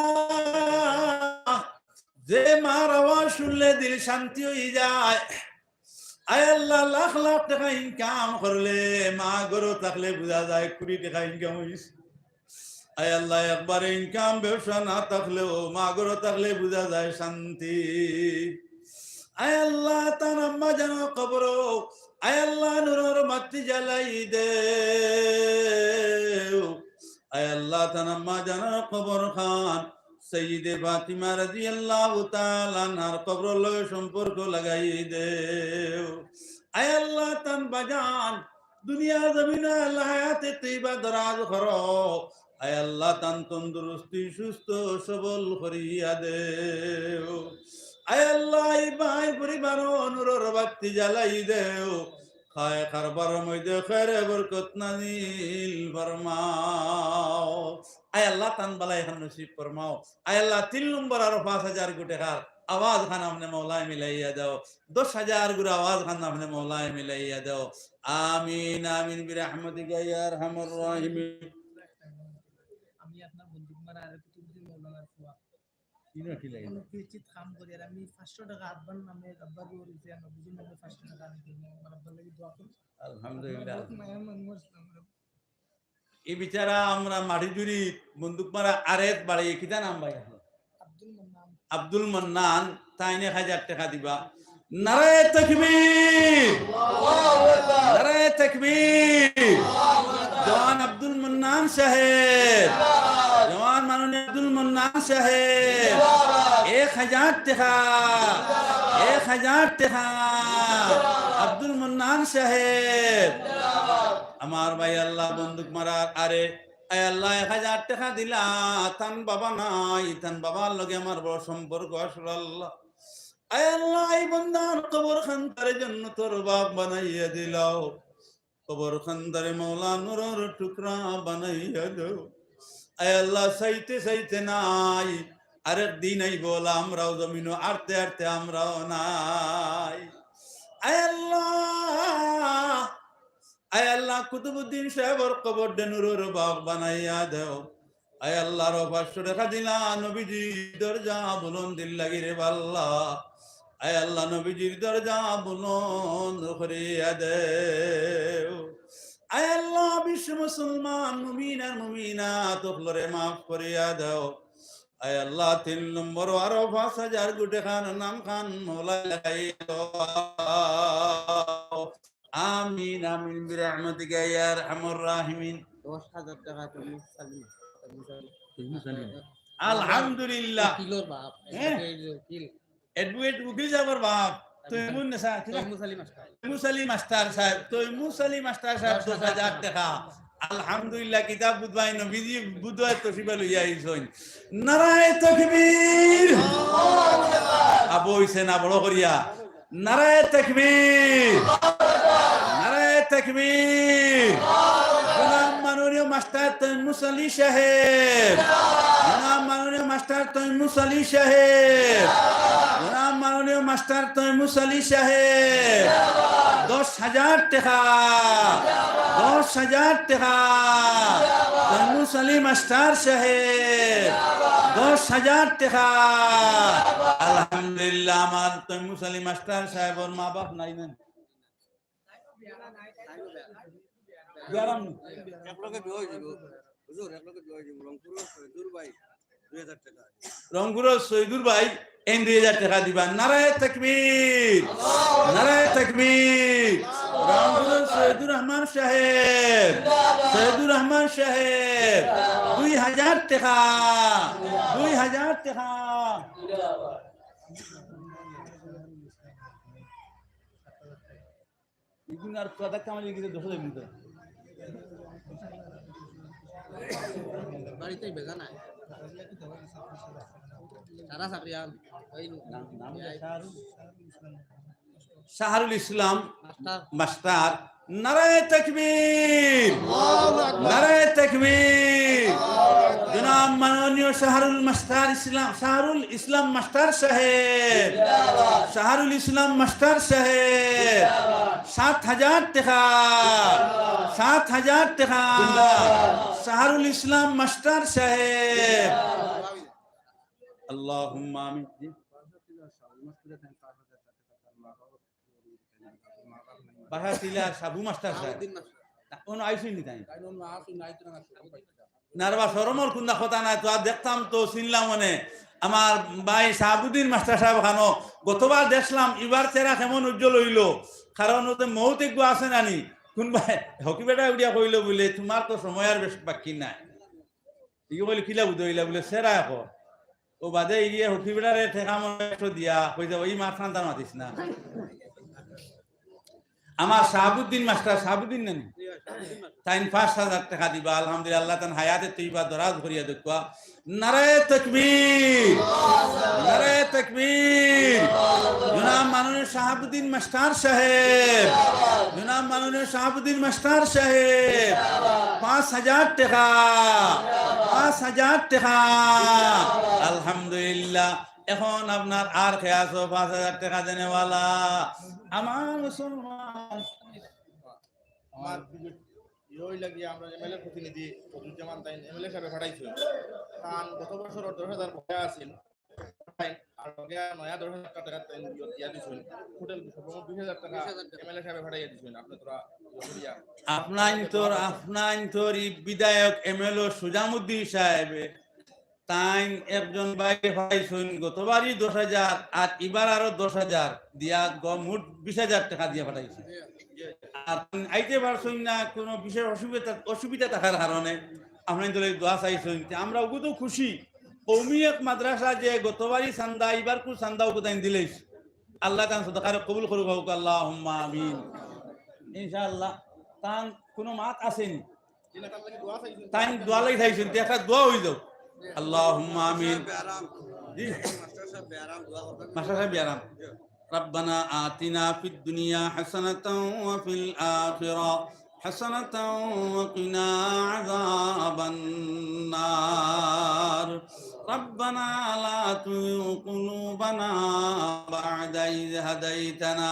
যে মার আওয়াজ শুনলে দিল শান্তি হই যায়। আয় আল্লাহ, লাখ লাখ টেকা ইনকাম করলে মা ঘরো থাকলে বুঝা যায় কুড়ি টেকা ইনকাম হইছে। আয় আল্লাহ, একবারে ইনকাম ব্যবসা না থাকলেও মা ঘরো থাকলে বুঝা যায় শান্তি। আয় আল্লাহ, তান আম্মা জানর কবরো, আয় আল্লাহ, নূরর বাতি জ্বালাই দেও। আয় আল্লাহ, তান আম্মা জানর কবর খান সৈয়দে ফাতিমা রাদিয়াল্লাহু তাআলা আনহার কবরর লগে সম্পর্ক লাগাই দেও। আয় আল্লাহ, তান বাজান দুনিয়া জমিনে আল্লাহ হায়াতে তৈবা দরাজ করো। আয় আল্লাহ, তান তন্দুরুস্তি সুস্থ সবল করিয়া দেও। আয় আল্লাহ, এই ভাই পরিবার নূরর বাতি জ্বালাই দেও। আয় কারবার মধ্যে খৈরে বরকত নাজিল ফরমাও। আয় আল্লাহ, তান বালা এখান নসিব ফরমাও। আয় আল্লাহ, তিন নম্বর আরো পাঁচ হাজার গু টেকার আওয়াজ খান আপনে মৌলায় মিলাইয়া দাও। দশ হাজার গুর আওয়াজ খান আপনে মৌলায় মিলাইয়া দাও। আমিন, আমিন, বিরহমাতিকা ইয়া আরহামার রাহিমিন। আমি আপনার বন্দুক মারা আর কুতুবুদ্দিন মৌলানার ফুয়া। কি না কি লাগে? আমি পিএইচডিত কাম করি, আর আমি পাঁচশো টেকা আব্বার নামে, আব্বার বউর উপরে, নবীজির নামে পাঁচশো টেকা আমি দিই, আমার আব্বার লাগি দোয়া করুন। আলহামদুলিল্লাহ। বহুত মায়া মানুষ আমরা। এই বিচারা আমরা মাটিজুরি বন্দুক মারা আরেক বাড়ি, কিতা নাম ভাই আপনার? আব্দুল মান্নান। আব্দুল মান্নান, তাইন এক হাজার টেকা দিবা। নারায়ে তাকবীর! নারায়ে তাকবীর! জওয়ান আব্দুল মান্নান সাহেব, জওয়ান মাননীয় আব্দুল মান্নান সাহেব, এক হাজার টেকা, এক হাজার টেকা, আব্দুল মান্নান সাহেব। আমার ভাই আল্লাহ বন্দুক মারার আরে, আয় আল্লাহ, এক হাজার টেকা দিলা, তান বাবা নাই, তান বাবার লগে আমার বড় সম্পর্ক আসল আল্লাহ। আয় আল্লাহ, এই বন্দার কবর খান্দারে জান্নাতর বাগ বানাইয়া দিলাও, কবর খান্দারে মৌলা নূরর টুকরা বানাইয়া দেও। আয় আল্লাহ, চাইতে চাইতে নাই, আরেক দিন আইবো, আমরাও জমিনো আটতে আটতে আমরাও নাই। আয় আল্লাহ, আয় আল্লাহ, কুতুবুদ্দিন সাহেবর কবররে নূরর বাগ বানাইয়া দেও। আয় আল্লাহ, আরো পাঁচশো টেকা দিলা, নবীজির দরজা বুলন্দির লাগি রে আল্লাহ। আয় আল্লাহ, নবীজির দরজা বুলন্দ করিয়া দেও। আয় আল্লাহ, বিশ্ব মুসলমান মুমিন আর মুমিনাত হকলরে মাফ করিয়া দেও। আয় আল্লাহ, তিন নম্বর আরো পাঁচ হাজার গু টেকার নাম খান মৌলা লাগাই দেও। আমিন, আমিন, বিরহমাতিকা ইয়া আরহামার রাহিমিন। দশ হাজার টেকা তৈমুর সালিম। তৈমুর সালিম। আলহামদুলিল্লাহ। উকিলর বাপ, হ্যাঁ? অ্যাডভোকেট উকিল। অ্যাডভোকেট উকিল সাহেবর বাপ। তৈমুর নেসা, কি নাম? তৈমুর সালিম মাস্টার। তৈমুর সালিম মাস্টার সাহেব, তৈমুর সালিম মাস্টার সাহেব, দশ হাজার। দশ হাজার টেকা। আলহামদুলিল্লাহ, কিতাব বুধবাই নবীজি বুধবাই তশরিফ লইয়া আইছইন। নারায়ে তাকবীর। আবু হইছে না বড় করিয়া। নারায়ে তাকবীর! নারায়ে তাকবীর! জনাব মাননীয় মাস্টার তৈমুর আলী সাহেব! জনাব মাননীয় মাস্টার তৈমুর আলী সাহেব! জনাব মাননীয় মাস্টার তৈমুর আলী সাহেব! দশ হাজার টেকা! দশ হাজার টেকা! তৈমুর আলী মাস্টার সাহেব! দশ হাজার টেকা! আলহামদুলিল্লাহ, আমার তৈমুর আলী মাস্টার সাহেবর মা বাপ নাই না? বিয়ারাম নি? এক লগে দোয়া অই যাইবো। হুজুর, এক লগে দোয়া অই যাইবো। রংপুরর সৈদুর ভাই, দুই হাজার টেকা। রংপুরর সৈদুর ভাই, এইন দুই হাজার টেকা দিবা। নারায়ে তাকবীর! নারায়ে তাকবীর! রংপুরর সৈদুর রহমান সাহেব, সৈদুর রহমান সাহেব, দুই হাজার টেকা, দুই হাজার টেকা। ইগুন আর কত কামাই গেছে, দশ হাজার মিনিট। বাড়িতেই বেজা নাই। সারা চাকরি আন। ওই নাম, নাম শাহরুল। শাহরুল ইসলাম মাস্টার। মাস্টার। নারায়ে তাকবীর! আল্লাহু আকবার। নারায়ে তাকবীর! জনাব মাননীয় শাহরুল মাস্টার ইসলাম, শাহরুল ইসলাম মাস্টার সাহেব। জিন্দাবাদ। শাহরুল ইসলাম মাস্টার সাহেব। জিন্দাবাদ। সাত হাজার টেকা। জিন্দাবাদ। সাত হাজার টেকা। জিন্দাবাদ। শাহরুল ইসলাম মাস্টার সাহেব। জিন্দাবাদ। আল্লাহুম্মা আমিন। জি। বাসা টিলা সাবু মাস্টার সাহেব। শাহাবুদ্দিন মাস্টার। না, অনো আইছইন নি তাইন? তাইন অনো আছইন, আইতো না, না, না রে বা, শরমর কুনতা কথা নাই তো, আর দেখতাম তো, চিনলাম মানে। আমার ভাই শাহাবুদ্দিন মাস্টার সাহেব খানো গতবার দেখলাম, ইবার চেহারা কেমন উজ্জ্বল অইলো, কারণ অউ যে মউত এগু আছে না নি, কুনবায় হকি বেটা উঠিয়া কইলো বুলে, "তুমার তো সময় আর বেশ বাকি নাই।" ইগু কইলো, "কিলা বুঝো ইলা?" বুলে, "চেহারা দেখো।" অউ বাদে ইগিয়ে হকি বেটারে টেকা মনে একশো দিয়া কইছে, "ওই মাছ খান্তার মাতিস না।" আমার শাহাবুদ্দিন মাস্টার, শাহাবুদ্দিন নানি? তাইন পাঁচ হাজার টেকা দিবা, আলহামদুলিল্লাহ, আল্লাহ তান হায়াতে তৈবা দরাজ করিয়া দেউক্কা। নারায়ে তাকবীর! নারায়ে তাকবীর! জনাব মাননীয় শাহাবুদ্দিন মাস্টার সাহেব, জনাব মাননীয় শাহাবুদ্দিন মাস্টার সাহেব, পাঁচ হাজার টেকা, পাঁচ হাজার টেকা। আলহামদুলিল্লাহ। এখন আপনার আর কে আছো পাঁচ হাজার টেকা দেনেওয়ালা? আমার মুসলমান। আমার ইয়ে অইলা গিয়া আমরা এমএলএ প্রতিনিধি ফজলুজ্জামান তাইন এমএলএ সাহেবে পাঠাইছইন। তান গত বছর দশ হাজার বকেয়া আছিল। আর লগে নয়া দশ হাজার টেকা তাইন দিয়া দিছইন। টোটাল সর্বমোট বিশ হাজার টেকা এমএলএ সাহেবে পাঠাইয়া দিছইন। আপনি তোরা ইয়ে করিয়া আপনাইন তোর, আপনাইন তোর ই বিধায়ক এমএলএ সুজামুদ্দিন সাহেবে তাইন একজন ভাইরে পাঠাইছইন গতবারই দশ হাজার, আর ইবার আরো দশ হাজার দিয়া গ-, মোট বিশ হাজার টেকা দিয়া পাঠাইছইন। আর তাইন আইতে পারছইন না, কোনো বিশেষ অসুবিধা, অসুবিধা থাকার কারণে আপনাইন তোর লাগি দোয়া চাইছইন। তে আমরা ওগু তো খুশি, কওমি এক মাদ্রাসা যে গতবারই চান্দা, ইবারকুর চান্দা ওগু তাইন দিলাইছইন। আল্লাহ তান সদকারে কবুল করুক, আল্লাহুম্মা আমিন। ইনশাআল্লাহ, তান কোনো মাত আছেনি? তাইন দোয়া লাগি চাইছইন, তে একটা দোয়া অই যাউক। আল্লাহুম্মা আমিন। জি। মাস্টার সাহেব বিয়ারাম। ربنا آتنا في الدنيا حسنة وفي الآخرة حسنة وقنا عذاب النار. ربنا لا تزغ قلوبنا بعد إذ هديتنا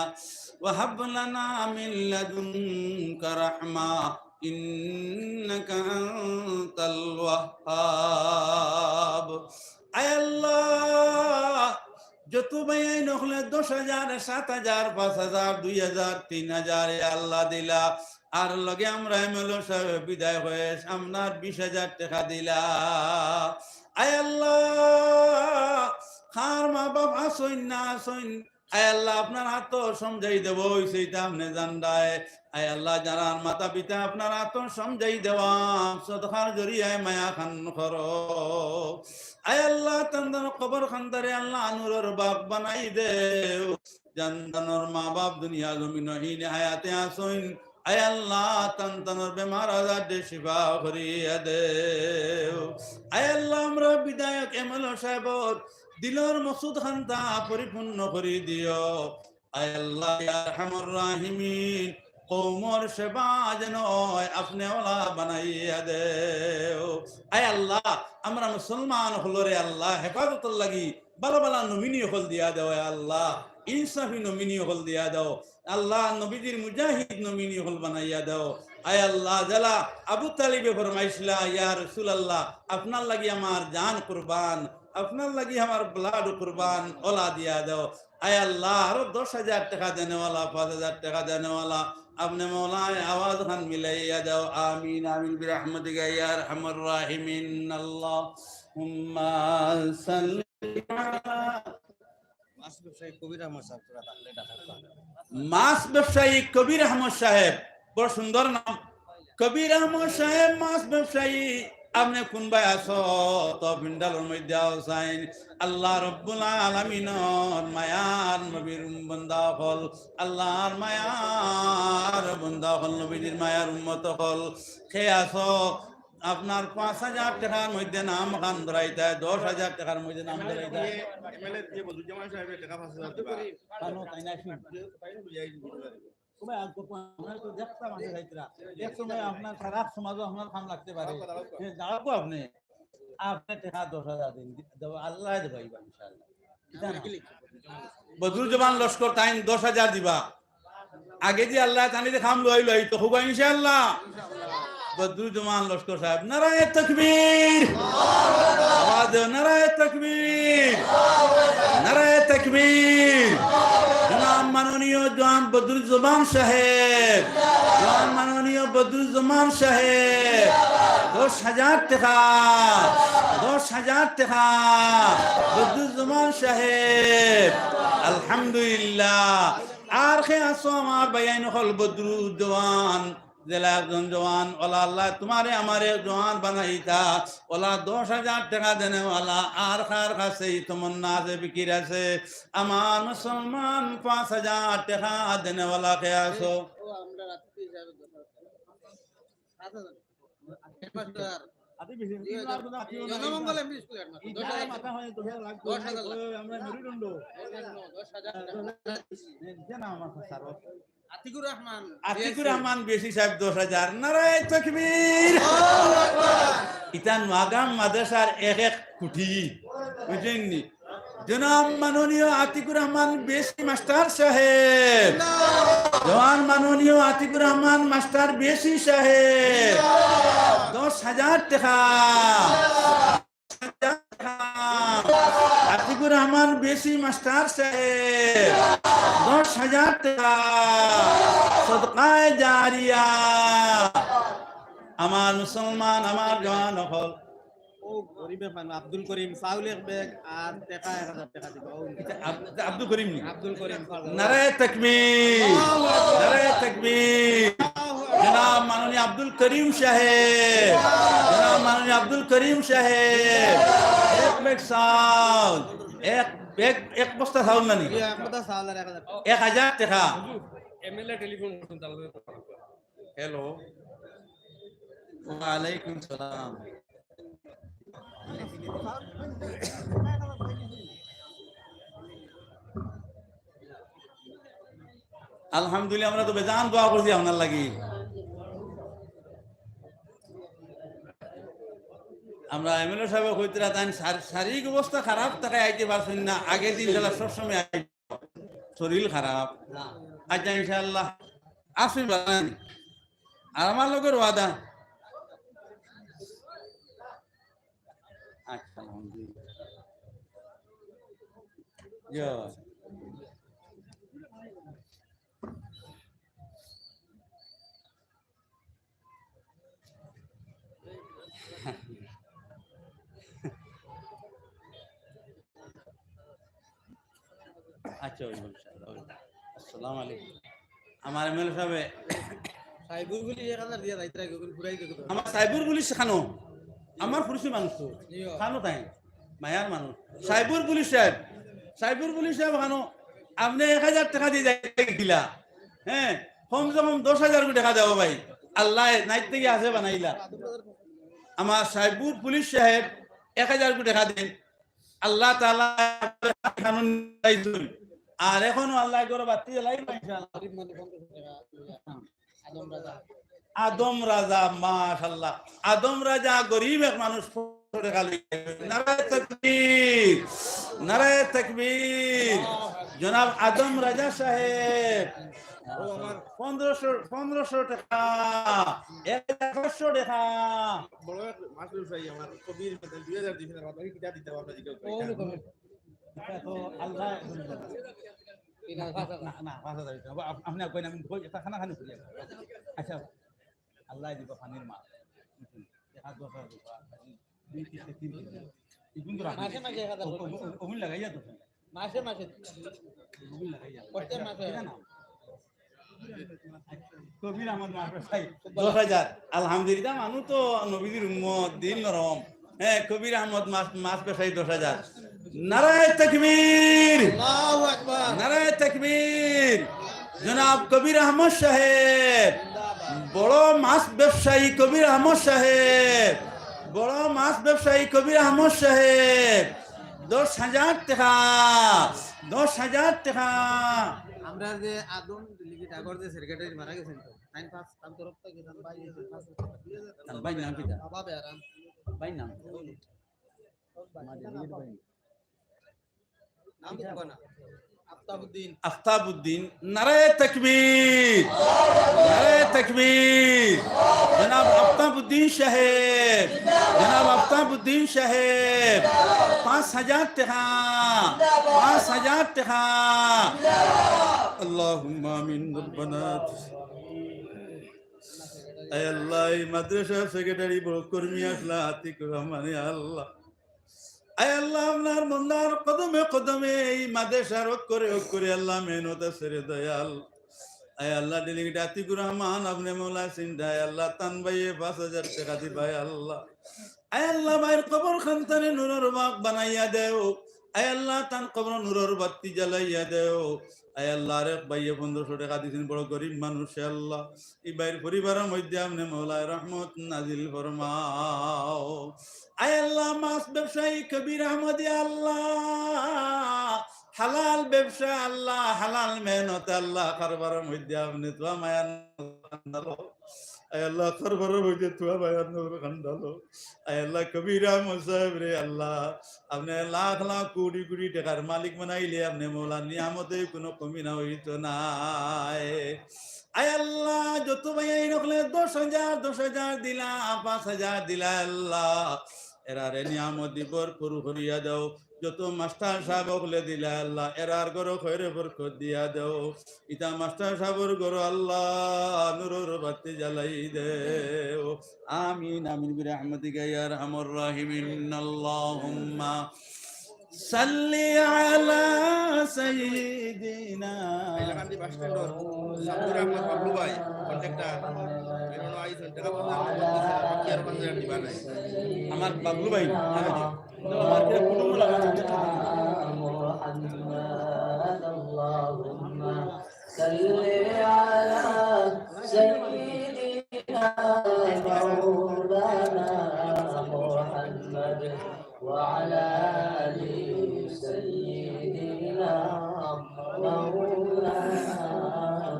وهب لنا من لدنك رحمة إنك أنت الوهاب. আয় আল্লাহ, যত ভাইয়াইন অকলে দশ হাজার, সাত হাজার, পাঁচ হাজার, দুই হাজার, তিন হাজার, এ আল্লাহ দিলা, আর লগে আমরা এমএলএ সাহেব বিদায় হয়ে আপনার বিশ হাজার টেকা দিলা। আয় আল্লাহ, কার মা বাপ আছইন না আছইন, আয় আল্লাহ, আপনার আতো সমজাই দেওয়া অইছে, ইতা আপনে জানরায়। আয় আল্লাহ, যারার মাতা পিতা আপনার আতো সমজাই দেওয়া, সদকার জরিয়ায় মায়া খান করো। আয় আল্লাহ, তান তান কবর খান্দারে আল্লাহ নুরর বাগ বানাই দেও। যান তানর মা বাপ দুনিয়া জমিন হিনে হায়াতে আছইন, আয় আল্লাহ, তান তানর বেমার আজার দে শিফা করিয়া দেও। আয় আল্লাহ, আমরা বিধায়ক এমএলএ সাহেবর দিলর মকসুদ খান্তা পরিপূর্ণ করি দিও। আয় আল্লাহ, ইয়া আরহামুর রাহিমিন, কওমর সেবা যেন অয়, আপনে ওলা বানাইয়া দেও। আয় আল্লাহ, আমরা মুসলমান অকলরে আল্লাহ হেফাজতর লাগি ভালা ভালা নমিনি অকল দিয়া দেও, আয় আল্লাহ, ইনসাফি নমিনি অকল দিয়া দেও। আল্লাহ, নবীজির মুজাহিদ নমিনি অকল বানাইয়া দেও। আয় আল্লাহ, যেলা আবু তালিবে ফরমাইছলা, ইয়া রাসূলুল্লাহ, আপনার লাগি আমার জান কুরবান, আপনার লাগি আমার blood কুরবান, ওলা দিয়া দেও। আয় আল্লাহ, আরো দশ হাজার টেকা দেনেওয়ালা, পাঁচ হাজার টেকা দেনেওয়ালা, আপনে মৌলায় আওয়াজ খান মিলাইয়া দেও। আমিন, আমিন, বিরহমাতিকা ইয়া আরহামার রাহিমিন। আল্লাহুম্মা সাল্লি আলা মাছ ব্যবসায়ী কবির আহমদ সাহেব, তোরা তাহলে ঢাকার তো। মাছ ব্যবসায়ী কবির আহমদ সাহেব, বড় সুন্দর নাম। কবির আহমদ সাহেব, মাছ ব্যবসায়ী, আপনে কুনবায় আছো? তো পিন্ডালর মধ্যে আছইন। আল্লাহ রব্বুল আলামিনর মায়ার নবীর বন্দা অকল, আল্লাহর মায়ার বন্দা অকল, নবীজির মায়ার উম্মত অকল, কে আছো? আপনার পাঁচ হাজার টেকার মধ্যে নাম খান ধরাইতা, দশ হাজার টেকার মধ্যে নাম ধরাইতা। এমএলএ যে বদরুজ্জামান সাহেবের টেকা পাঁচ হাজার দিবা। কানো তাই না শুন। তাই না বুঝাই দিতে পারে। সময় আর তো আমরা তো দেখতাম আগে যাইতরা। এক সময় আপনার খারাপ সমাজও আপনার কাম লাগতে পারে। হ্যাঁ, যাও গো আপনি। আপনি টেকা দশ হাজার দিন, দি-, দেব, আল্লাহ দেব ইবা ইনশাআল্লাহ। এটা না। বদরুজ্জামান লস্কর তাইন দশ হাজার দিবা। আগে যে আল্লাহ তানি যে খাম লই লই তো খুব ইনশাআল্লাহ। বদরুজ্জামান লস্কর সাহেব, নারায়ে তাকবীর। আওয়াজ দেও, নারায়ে তাকবীর। নারায়ে তাকবীর। জনাব মাননীয় জনাব বদরুজ্জামান সাহেব, জনাব মাননীয় বদরুজ্জামান সাহেব, দশ হাজার টেকা, দশ হাজার টেকা, বদরুজ্জামান সাহেব। আলহামদুলিল্লাহ। আর কে আছো আমার ভাইয়াইন অকল বদরুজ্জামান? যেলা একজন জওয়ান, ওলা আল্লাহ তুমারে আমারে জওয়ান বানাইতা, ওলা দশ হাজার টেকা দেনেওয়ালা, আর কার কাছে ই তমন্না আছে, ফিকির আছে? আমার মুসলমান পাঁচ হাজার টেকা দেনেওয়ালা কে আছো? আতি বেশি, জনমঙ্গল এমডি স্কুল হেডমাস্টার, ইটা দশ হাজার। মাথা হয়, দশ হাজার। ওই, আমরা মেরুদণ্ড। দশ হাজার। হ্যাঁ, দশ হাজার। হ্যাঁ, যে নাম আছে, স্যার। আতিকুর রহমান, আতিকুর রহমান বিএসসি সাহেব দশ হাজার। নারায়ে তাকবীর। আল্লাহু আকবার। ইতা নোয়াগাম মাদ্রাসার এক এক কুঠি, বুঝছইন নি? জনাব মাননীয় আতিকুর রহমান বিএসসি মাস্টার সাহেব। জনাব মাননীয় আতিকুর রহমান মাস্টার বিএসসি সাহেব। দশ হাজার টেকা। আতিকুর রহমান বিএসসি মাস্টার সাহেব। দশ হাজার টেকা। সদকায়ে জারিয়া। আমার মুসলমান, আমার জওয়ান অকল, ও গরিব এক মানুষ, আব্দুল করিম, চাউল এক ব্যাগ আর টেকা এক হাজার টেকা দিবা। ও আব-, আব্দুল করিম নি? আব্দুল করিম, ফারুক। নারায়ে তাকবীর, নারায়ে তাকবীর। জনাব মাননীয় আব্দুল করিম সাহেব, জনাব মাননীয় আব্দুল করিম সাহেব, এক ব্যাগ চাউল, এক ব্যাগ, এক বস্তা চাউল নানি? জি, এক বস্তা চাউল আর এক হাজার। এক হাজার টেকা। এমএলএ টেলিফোন করছেন, তাহলে। হ্যালো। ওয়ালাইকুম সালাম। আলহামদুলিল্লাহ, আমরা তো বেজান দোয়া করছি আপনার লাগি। আমরা এমএলএ সাহেব কইতরা তাইন শার-, শারীরিক অবস্থা খারাপ থাকায় আইতে পারছইন না, আগের দিন তারা সবসময় আই-, শরীর খারাপ। আচ্ছা, ইনশাআল্লাহ আসুন বাজান। আর আমার লগর ওয়াদা। আচ্ছা, আলহামদুলিল্লাহ। ইয়া। আচ্ছা, ওই বলুন, স্যার, ওই। আসসালামু আলাইকুম। আমার এমএলএ সাহেব। সাইবুর বুলি এক হাজার দিয়া যাইতে রাখে, ওগুলো ঘুরাই দেখো তো। আমার সাইবুর বুলি সেখানো। আমার পুরুষের মানুষ তো। ইয়ো। খানো তাই। মায়ার মানুষ। সাইবুর বুলি সাহেব। সাইবুর বুলি সাহেব খানো। আপনি এক হাজার টেকা দিয়া যাইতে গেছিলা। হ্যাঁ, কমসে কম দশ হাজার করে টেকা দেও ভাই। আল্লাহ নাইত থাকি আছে বানাইলা। আমার সাইবুর পুলিশ সাহেব এক হাজার করে টেকা দেন। আল্লাহ তাআলা কানুন চাইছইন। আর এখনো আল্লাহ করে বাতি জ্বালাই পাইছে। আদম রাজা, মাশাআল্লাহ। আদম রাজা গরিব এক মানুষ, নারায়ে তাকবীর, নারায়ে তাকবীর। জনাব আদম রাজা সাহেব, পনেরোশো, পনেরোশো টেকা, এক হাজার পাঁচশো টেকা। বড় এক মাছ ব্যবসায়ী আমার কবির, মানে, দুই হাজার দিয়েছেন, আর বাকি কিতা দিতে পারবে, জিজ্ঞাসা করি। ও, ও, ও। এটা তো আল্লাহ। তিন হাজার, পাঁচ হাজার। না, না, পাঁচ হাজার দিতে হবে। আপ-, আপনি কইন, আমি কই, এটা খানা খানি করি। আচ্ছা, আল্লাহ দিব পানির মাছ। এক হাজার, দশ হাজার, দুই কিস্তি, তিন কিস্তি। এই কিন্তু রাখেন। মাসে মাসে এক হাজার ও-, ও-, ও-, ওগুন লাগাইয়া তো। মাসে মাসে। ওগুন লাগাইয়া। প্রত্যেক মাসে। এটা না। কবির আহমদ মাছ ব্যবসায়ী। দশ হাজার। আলহামদুলিল্লাহ, মানুষ তো নবীজির উম্মত, দিল নরম। হ্যাঁ, কবির আহমদ মাছ, মাছ ব্যবসায়ী দশ হাজার। নারায়ে তাকবীর। আল্লাহু আকবার। নারায়ে তাকবীর। জনাব কবির আহমদ সাহেব, বড় মাছ ব্যবসায়ী কবির আহমদ সাহেব, বড় মাছ ব্যবসায়ী কবির আহমদ সাহেব, দশ হাজার টেকা, দশ হাজার টেকা। আমরা যে আদম ডেলিগেট আগর যে সেক্রেটারি মারা গেছেন তো, তাইন পাঁচ, তান তরফ থেকে তান ভাই, তান ভাই নাম কিতা? বাবা বেয়ারাম। ভাই নাম? নাম কি ঠিকানা? আফতাবউদ্দিন। আফতাবউদ্দিন, নারায়ে তাকবীর, নারায়ে তাকবীর। জনাব আফতাবউদ্দিন সাহেব, জনাব আফতাবউদ্দিন সাহেব, পাঁচ হাজার টেকা, পাঁচ হাজার টেকা। আল্লাহুম্মা আমিন। রব্বানা, আয় আল্লাহ, এই মাদ্রাসার সেক্রেটারি বড় কর্মী আসলা আতিকুর রহমানে, আল্লাহ, আয় আল্লাহ, আপনার বন্দার কদমে কদমে এই মাদ্রাসার অক্ষরে অক্ষরে আল্লাহ মেহনত আছে রে দয়াল। আয় আল্লাহ, ডেলিগেট আতিকুর রহমান, আপনে মৌলা চিন্তা, আয় আল্লাহ, তান ভাইয়ে পাঁচ হাজার টেকা দিবা, আয় আল্লাহ। আয় আল্লাহ, ভাইর কবর খান্তানে নূরর বাগ বানাইয়া দেও। আয় আল্লাহ, তান কবরো নূরর বাত্তি জ্বালাইয়া দেও। আয় আল্লাহ, আরেক ভাইয়ে পনেরোশো টেকা দিছইন, বড় গরিব মানুষ, আয় আল্লাহ, ই ভাইর পরিবারর মধ্যে আপনে মওলায় রহমত নাজিল ফরমাও। আয় আল্লাহ, মাছ ব্যবসায়ী কবির আহমদে আল্লাহ, হালাল ব্যবসা আল্লাহ, হালাল মেহনতে আল্লাহ, কারবারর মধ্যে আপনে তুয়া মায়ার নজর খান্দালো। আয় আল্লাহ, কারবারর মধ্যে তুয়া মায়ার নজর খান্দালো। আয় আল্লাহ, কবির আহমদ সাহেবরে আল্লাহ, আপনে লাখ লাখ কোটি কোটি টেকার মালিক বানাইলে আপনে মওলা নিয়ামতে কুনু কমি না অইতো নায়। আয় আল্লাহ, যত ভাইয়াইন অকলে দশ হাজার, দশ হাজার দিলা, পাঁচ হাজার দিলা, আল্লাহ, এরারে নিয়ামতে ভরপুর করিয়া দেও। যত মাস্টার সাব অকলে দিলা, আল্লাহ, এরার ঘরো খয়রে বরকত দিয়া দেও। ইতা মাস্টার সাবর ঘরো আল্লাহ, নূরর বাত্তি জ্বালাই দেও। আমিন, আমিন, বিরহমাতিকা ইয়া আরহামার রাহিমিন। আল্লাহুম্মা সাল্লি আলা সাইয়্যিদিনা। হাইলাকান্দি বাস স্ট্যান্ডর সাব্বির আহমদ বাবলু ভাই, কন্ট্রাক্টর, বেরোনো আইসন, টাকা পয়সা আমার মধ্যে আছে, বাকি আর পঞ্চাশ হাজার দিবা নাই। আমার বাবলু ভাই, হ্যাঁ, জি। তো আমার কিরা কুটুম্ব লাগা। محمد اللهم صل على سيدنا مولانا محمد وعلى آل سيدنا مولانا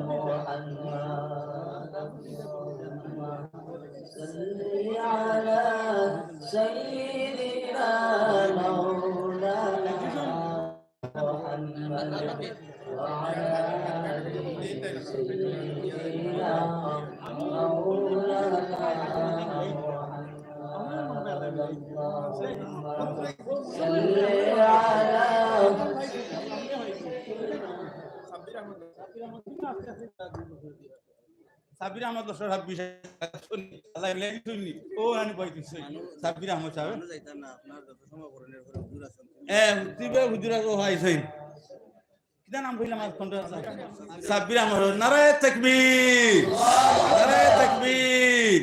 محمد. اللهم صل على سيدنا مولانا محمد وعلى آل سيدنا مولانا محمد. اللهم صل على সাব্বির আহমদ দশ হাজার ছাব্বিশ, আল্লাহ এমনি শুননি। ও, আমি কই দিছি। সাব্বির আহমদ সাহেব। মানুষ যাইতাম না, আপনার যত সময় করেন, এরপরে হুজুর আছেন। এ, হুজুর, হুজুর আগে হয়, সেই। কিতা নাম কইলাম আজ কোনটা? সাব্বির আহমদ। নারায়ে তাকবীর। নারায়ে তাকবীর।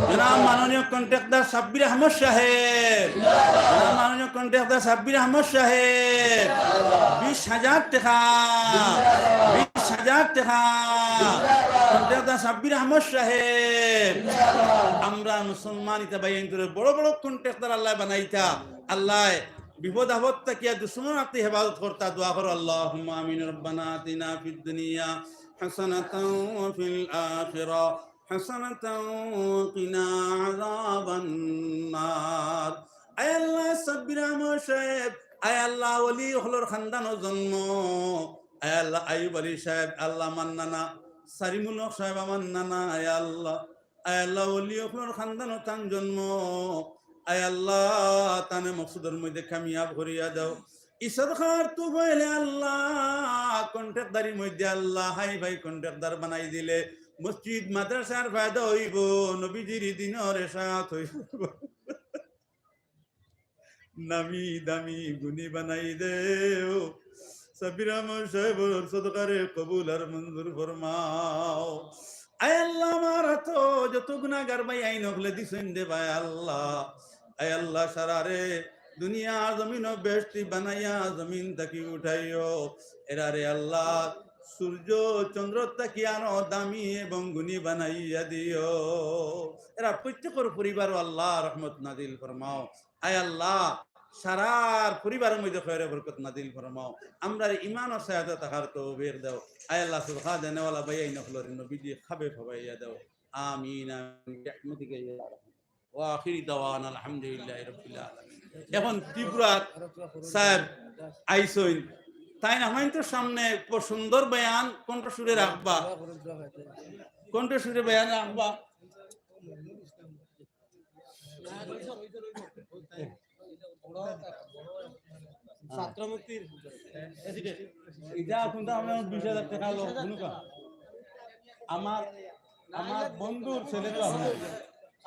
জনাব মাননীয় কন্ট্রাক্টর সাব্বির আহমদ সাহেব। জনাব মাননীয় কন্ট্রাক্টর সাব্বির আহমদ সাহেব। বিশ হাজার টেকা। বিশ হাজার টেকা। কন্ট্রাক্টর সাব্বির আহমদ সাহেব। আমরা মুসলমান ইতা ভাইয়াইন্তরে বড় বড় কন্ট্রাক্টর আল্লায় বানাইতা। আল্লায় বিপদ আপদ থাকিয়া দুশমন আতি হেফাজত করতা। দোয়া করো, আল্লাহুম্মা আমিন। রব্বানা আতিনা ফিদ দুনিয়া হাসানাতাও ওয়া ফিল আখিরা হাসানাতাও ওয়া কিনা আযাবান নার। আয় আল্লাহ, সাব্বির আহমদ সাহেব, আয় আল্লাহ, ওলি অকলর খানদানো জন্ম। আয় আল্লাহ, আইয়ুব আলী সাহেব, আল্লাহ, আমার নানা, সারিমুল হক সাহেব, আমার নানা, আয় আল্লাহ, আয় আল্লাহ, ওলি অকলর খানদানো তান জন্ম। আয় আল্লাহ, তানে মকসুদর মধ্যে কামিয়াব করিয়া দাও। ই সদকার তো বইলে আল্লাহ, কন্ট্রাক্টদারির মধ্যে আল্লাহ, হাই ফাই কন্ট্রাক্টদার বানাই দিলে মসজিদ মাদ্রাসার ফায়দা অইবো, নবীজির দিনর এশাআত অইবো। নামি দামি গুণী বানাই দেও। সাব্বির আহমদ সাহেবর সদকারে কবুল আর মঞ্জুর ফরমাও। আয় আল্লাহ, আমার আতো যত গুনাহগার ভাইয়াইন অকলে দিছইন দেবা আয় আল্লাহ। আয় আল্লাহ, সারারে দুনিয়ার জমিনো বেহেশতি বানাইয়া জমিন থাকি উঠাইও। এরারে আল্লাহ, সূর্য চন্দ্র থাকি আরো দামি এবং গুণী বানাইয়া দিও। এরা প্রত্যেকর পরিবারো আল্লাহ রহমত নাজিল ফরমাও। আয় আল্লাহ, সারার পরিবারর মধ্যে খয়রে বরকত নাজিল ফরমাও। আমরারে ইমান ও সেহাদত থাকার তৌফিক দাও। আয় আল্লাহ, সদকা দেনেওয়ালা ভাইয়াইন অকলরে নবীজি খাবে খাবাইয়া দাও। আমিন, আমিন, বিরহমাতিকা ইয়া আরহাম। ওয়া আখিরি দাওয়ানা আলহামদুলিল্লাহি রাব্বিল আলামিন। এখন ত্রিপুরার সাহেব আইছইন, তাইন আমাইন্তর সামনে খুব সুন্দর বয়ান কণ্ঠসুরে রাখবা, কণ্ঠসুরে বয়ান রাখবা। ছাত্র মুক্তির president। ইটা এখন তো আমরা বিশ হাজার টেকা লো, হুনুকা। আমার, আমার বন্ধুর ছেলে তো আপনার।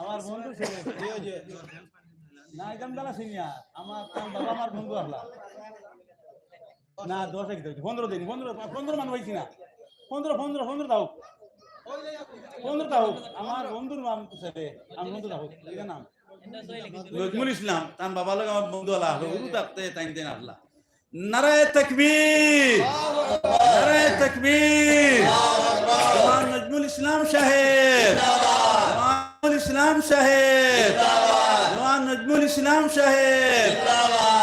আমার বন্ধুর ছেলে, এই ওই যে, না, একদম দাদা senior। আমার, আমার বাবা আমার বন্ধু আসলা। না, দশ এক, পনেরো দিন, পনেরো, পনেরো মানুষ হয়েছি না। পনেরো, পনেরো, পনেরো দাও। পনেরো দাও। আমার বন্ধুর নাম ছেলে, আমার বন্ধু দাও। এটা নাম। নজমুল ইসলাম, তান বাবার লগে আমার বন্ধু অলা, হুরু থাকতে তাইন তাইন আছলা। নারায়ে তাকবীর, নারায়ে তাকবীর। জওয়ান নজমুল ইসলাম সাহেব, জওয়ান নজমুল ইসলাম সাহেব, জওয়ান নজমুল ইসলাম সাহেব,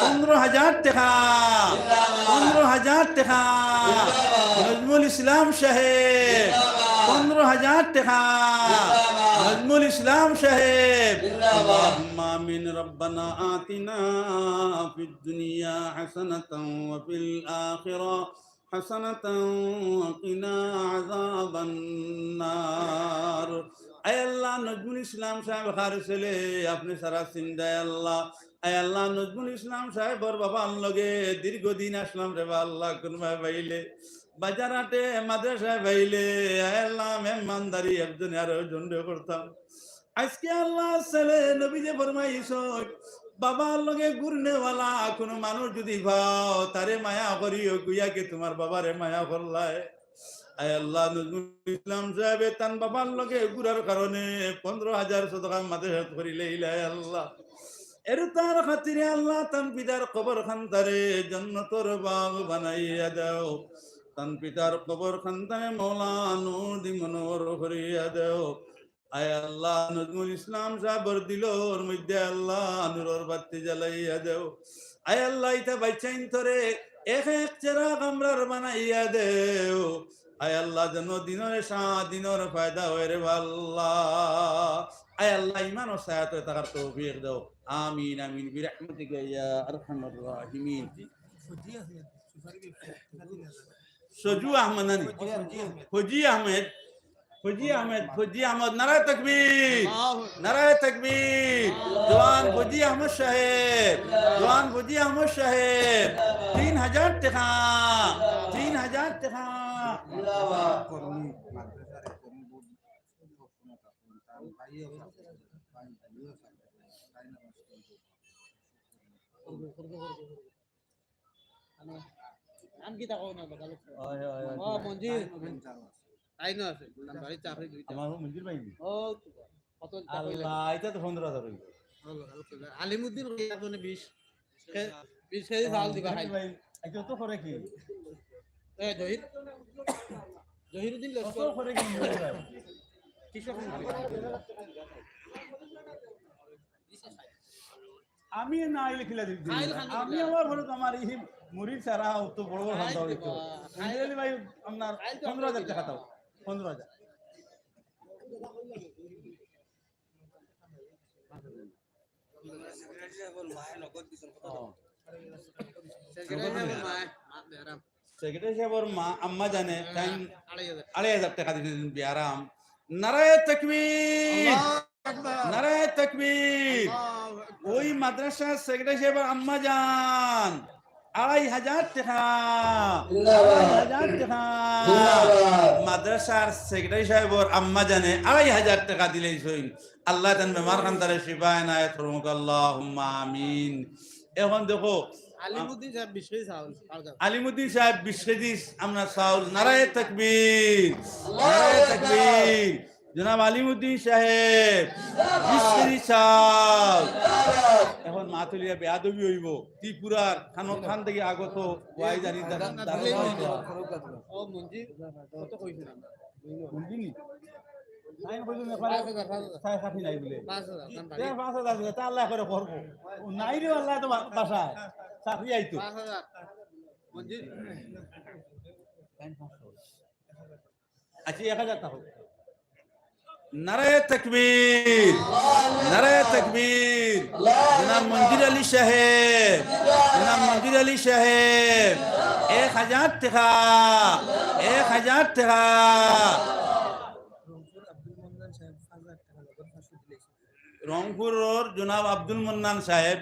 পনেরো হাজার টেকা, পনেরো হাজার টেকা, নজমুল ইসলাম সাহেব, পনেরো হাজার টেকা, নজমুল ইসলাম সাহেব। اللهم آمين. ربنا آتنا في الدنيا حسنة وفي الآخرة حسنة وقنا عذاب النار. আয় আল্লাহ, নজমুল ইসলাম সাহেব কার ছেলে, আপনে সারা চিনইন আল্লাহ। আয় আল্লাহ, নজমুল ইসলাম সাহেবর বাবার লগে দীর্ঘদিন আছলাম রে বা আল্লাহ, কুনবায় পাইলে, বাজার হাটে, মাদ্রাসায় পাইলে, আয় আল্লাহ, মেহমানদারি একজনে আরোজনরে করতাম। আইজকে আল্লাহ ছেলে নবীয়ে ফরমাইছইন, বাবার লগে ঘুরনেওয়ালা কুনু মানুষ যুদি পাও, তারে মায়া করিও, গুয়াকে তুমার বাবারে মায়া করলায়। আয় আল্লাহ, নজরুল ইসলাম সাহেবে তান বাবার লগে ঘুরার কারণে পনরো হাজার সদকা মাদ্রাসাত করিলাইলা, আয় আল্লাহ। এর তার খাতিরে আল্লাহ তান পিতার কবর খান্তারে জন্নতর বাগ বানাইয়া দেও। তান পিতার কবর খান্তারে মৌলা নূর দি মনোহর করিয়া দেও। আয় আল্লাহ, নজরুল ইসলাম সাহেবর দিলর মধ্যে আল্লাহ নূরর বাত্তি জ্বালাইয়া দেও। আয় আল্লাহ, ইতা বাইচ্চাইন্তরে এক এক চেরাগ আমরার বানাইয়া দেও। আয় আল্লাহ, যেন দিনর সা-, দিনর ফায়দা অয় রে আল্লাহ। আয় আল্লাহ, ইমান ও সায়াত থাকার তৌফিক দেও। আমিন, আমিন, বিরহমাতিকা ইয়া আরহামার রাহিমিন। সজু আহমদ নানি? ফজি আহমেদ। ফজি আহমেদ, ফজি আহমদ। নারায়ে তাকবীর, নারায়ে তাকবীর। জওয়ান ফজি আহমদ সাহেব, জওয়ান ফজি আহমদ সাহেব, তিন হাজার টেকা, তিন হাজার টেকা। নাম কিতা কও না, বাবা, লোক। অয়, অয়, অয়। ও, মঞ্জিল। তাইন আছে, নাম্বারি চাকরি দুইটা। আমার মঞ্জিল ভাই। ও, কত টাকা অইলো? আল্লাহ, ইটা তো পনরো হাজার অইলো। আল্লাহ, আল্লাহ। আলিমুদ্দিন কইয়া আপনে বিশ কে-, বিশ কেজি চাউল দিবা খাই। ভাই, ইটা তো করে কি? এ, জহির, জহিরুদ্দিন কত লস্কর। করে কি মঞ্জিল ভাই? কৃষক মঞ্জিল। আমি না আইলে কিলা দিবি? আইলে খালি আমি দিবি। আমার ঘরে তো আমার এই মুড়ি ছাড়া অত বড় বড় আইল খাওয়া দিবা, হইতো। আইল। আইলে ভাই, আপনার আইল তো পনরো হাজার আপনার টেকা দাও, পনরো হাজার। সেক্রেটারি সাহেবর মা, মা, বেয়ারাম। সেক্রেটারি সাহেবর মা, আম্মা জানে, হ্যাঁ, তাইন আড়াই হাজার। আড়াই হাজার টেকা দিছইন, বেয়ারাম। নারায়ে তাকবীর! আল্লাহু আকবার! নারায়ে তাকবীর! আল্লাহু আকবার! ওই মাদ্রাসার সেক্রেটারি সাহেবর আম্মা জান, আড়াই হাজার টেকা। জিন্দাবাদ। আড়াই হাজার টেকা। জিন্দাবাদ। মাদ্রাসার সেক্রেটারি সাহেবর আম্মা জানে আড়াই হাজার টেকা দিলাইছইন। আল্লাহ তান বেমার খান্তারে শিফা এনায়েত করুক, আল্লাহুম্মা আমিন। এখন দেখো, আলিমুদ্দিন সাহেব বিশ কেজি চাউল, আলগা। আলিমুদ্দিন সাহেব বিশ কেজি আমরা চাউল। নারায়ে তাকবীর, নারায়ে তাকবীর। জনাব আলিমুদ্দিন সাহেব বিশ কেজি চাউল। এখন মাতুলিয়া বেয়াদবি অইবো। ত্রিপুরার খান, খান থাকি আগত ওয়াই জানি দাদা, দাদা। ও মঞ্জিল, কত কইছিলাম? মঞ্জিল নি? তাইন কইছইন না, পাঁচ হাজার, পাঁচ হাজার। সাড়ে সাত নাই বুলে। পাঁচ হাজার, দাম বাড়ি। তে পাঁচ হাজার দিলে, তে আল্লাহ করে করবো। ও নাই রে, আল্লাহ তো বা-, বাসায়। চাকরি আইতো। পাঁচ হাজার। মঞ্জিল। আচ্ছা, এক হাজার টাকা। নারায়ে তাকবীর, নারায়ে তাকবীর। জনাব মঞ্জুর আলী সাহেব, জনাব মঞ্জুর আলী সাহেব, এক হাজার টেকা, এক হাজার টেকা। রংপুর আব্দুল মন্নান সাহেব পাঁচ হাজার টেকা নগদ পাঁচশো দিলে। রংপুরর জনাব আব্দুল মন্নান সাহেব,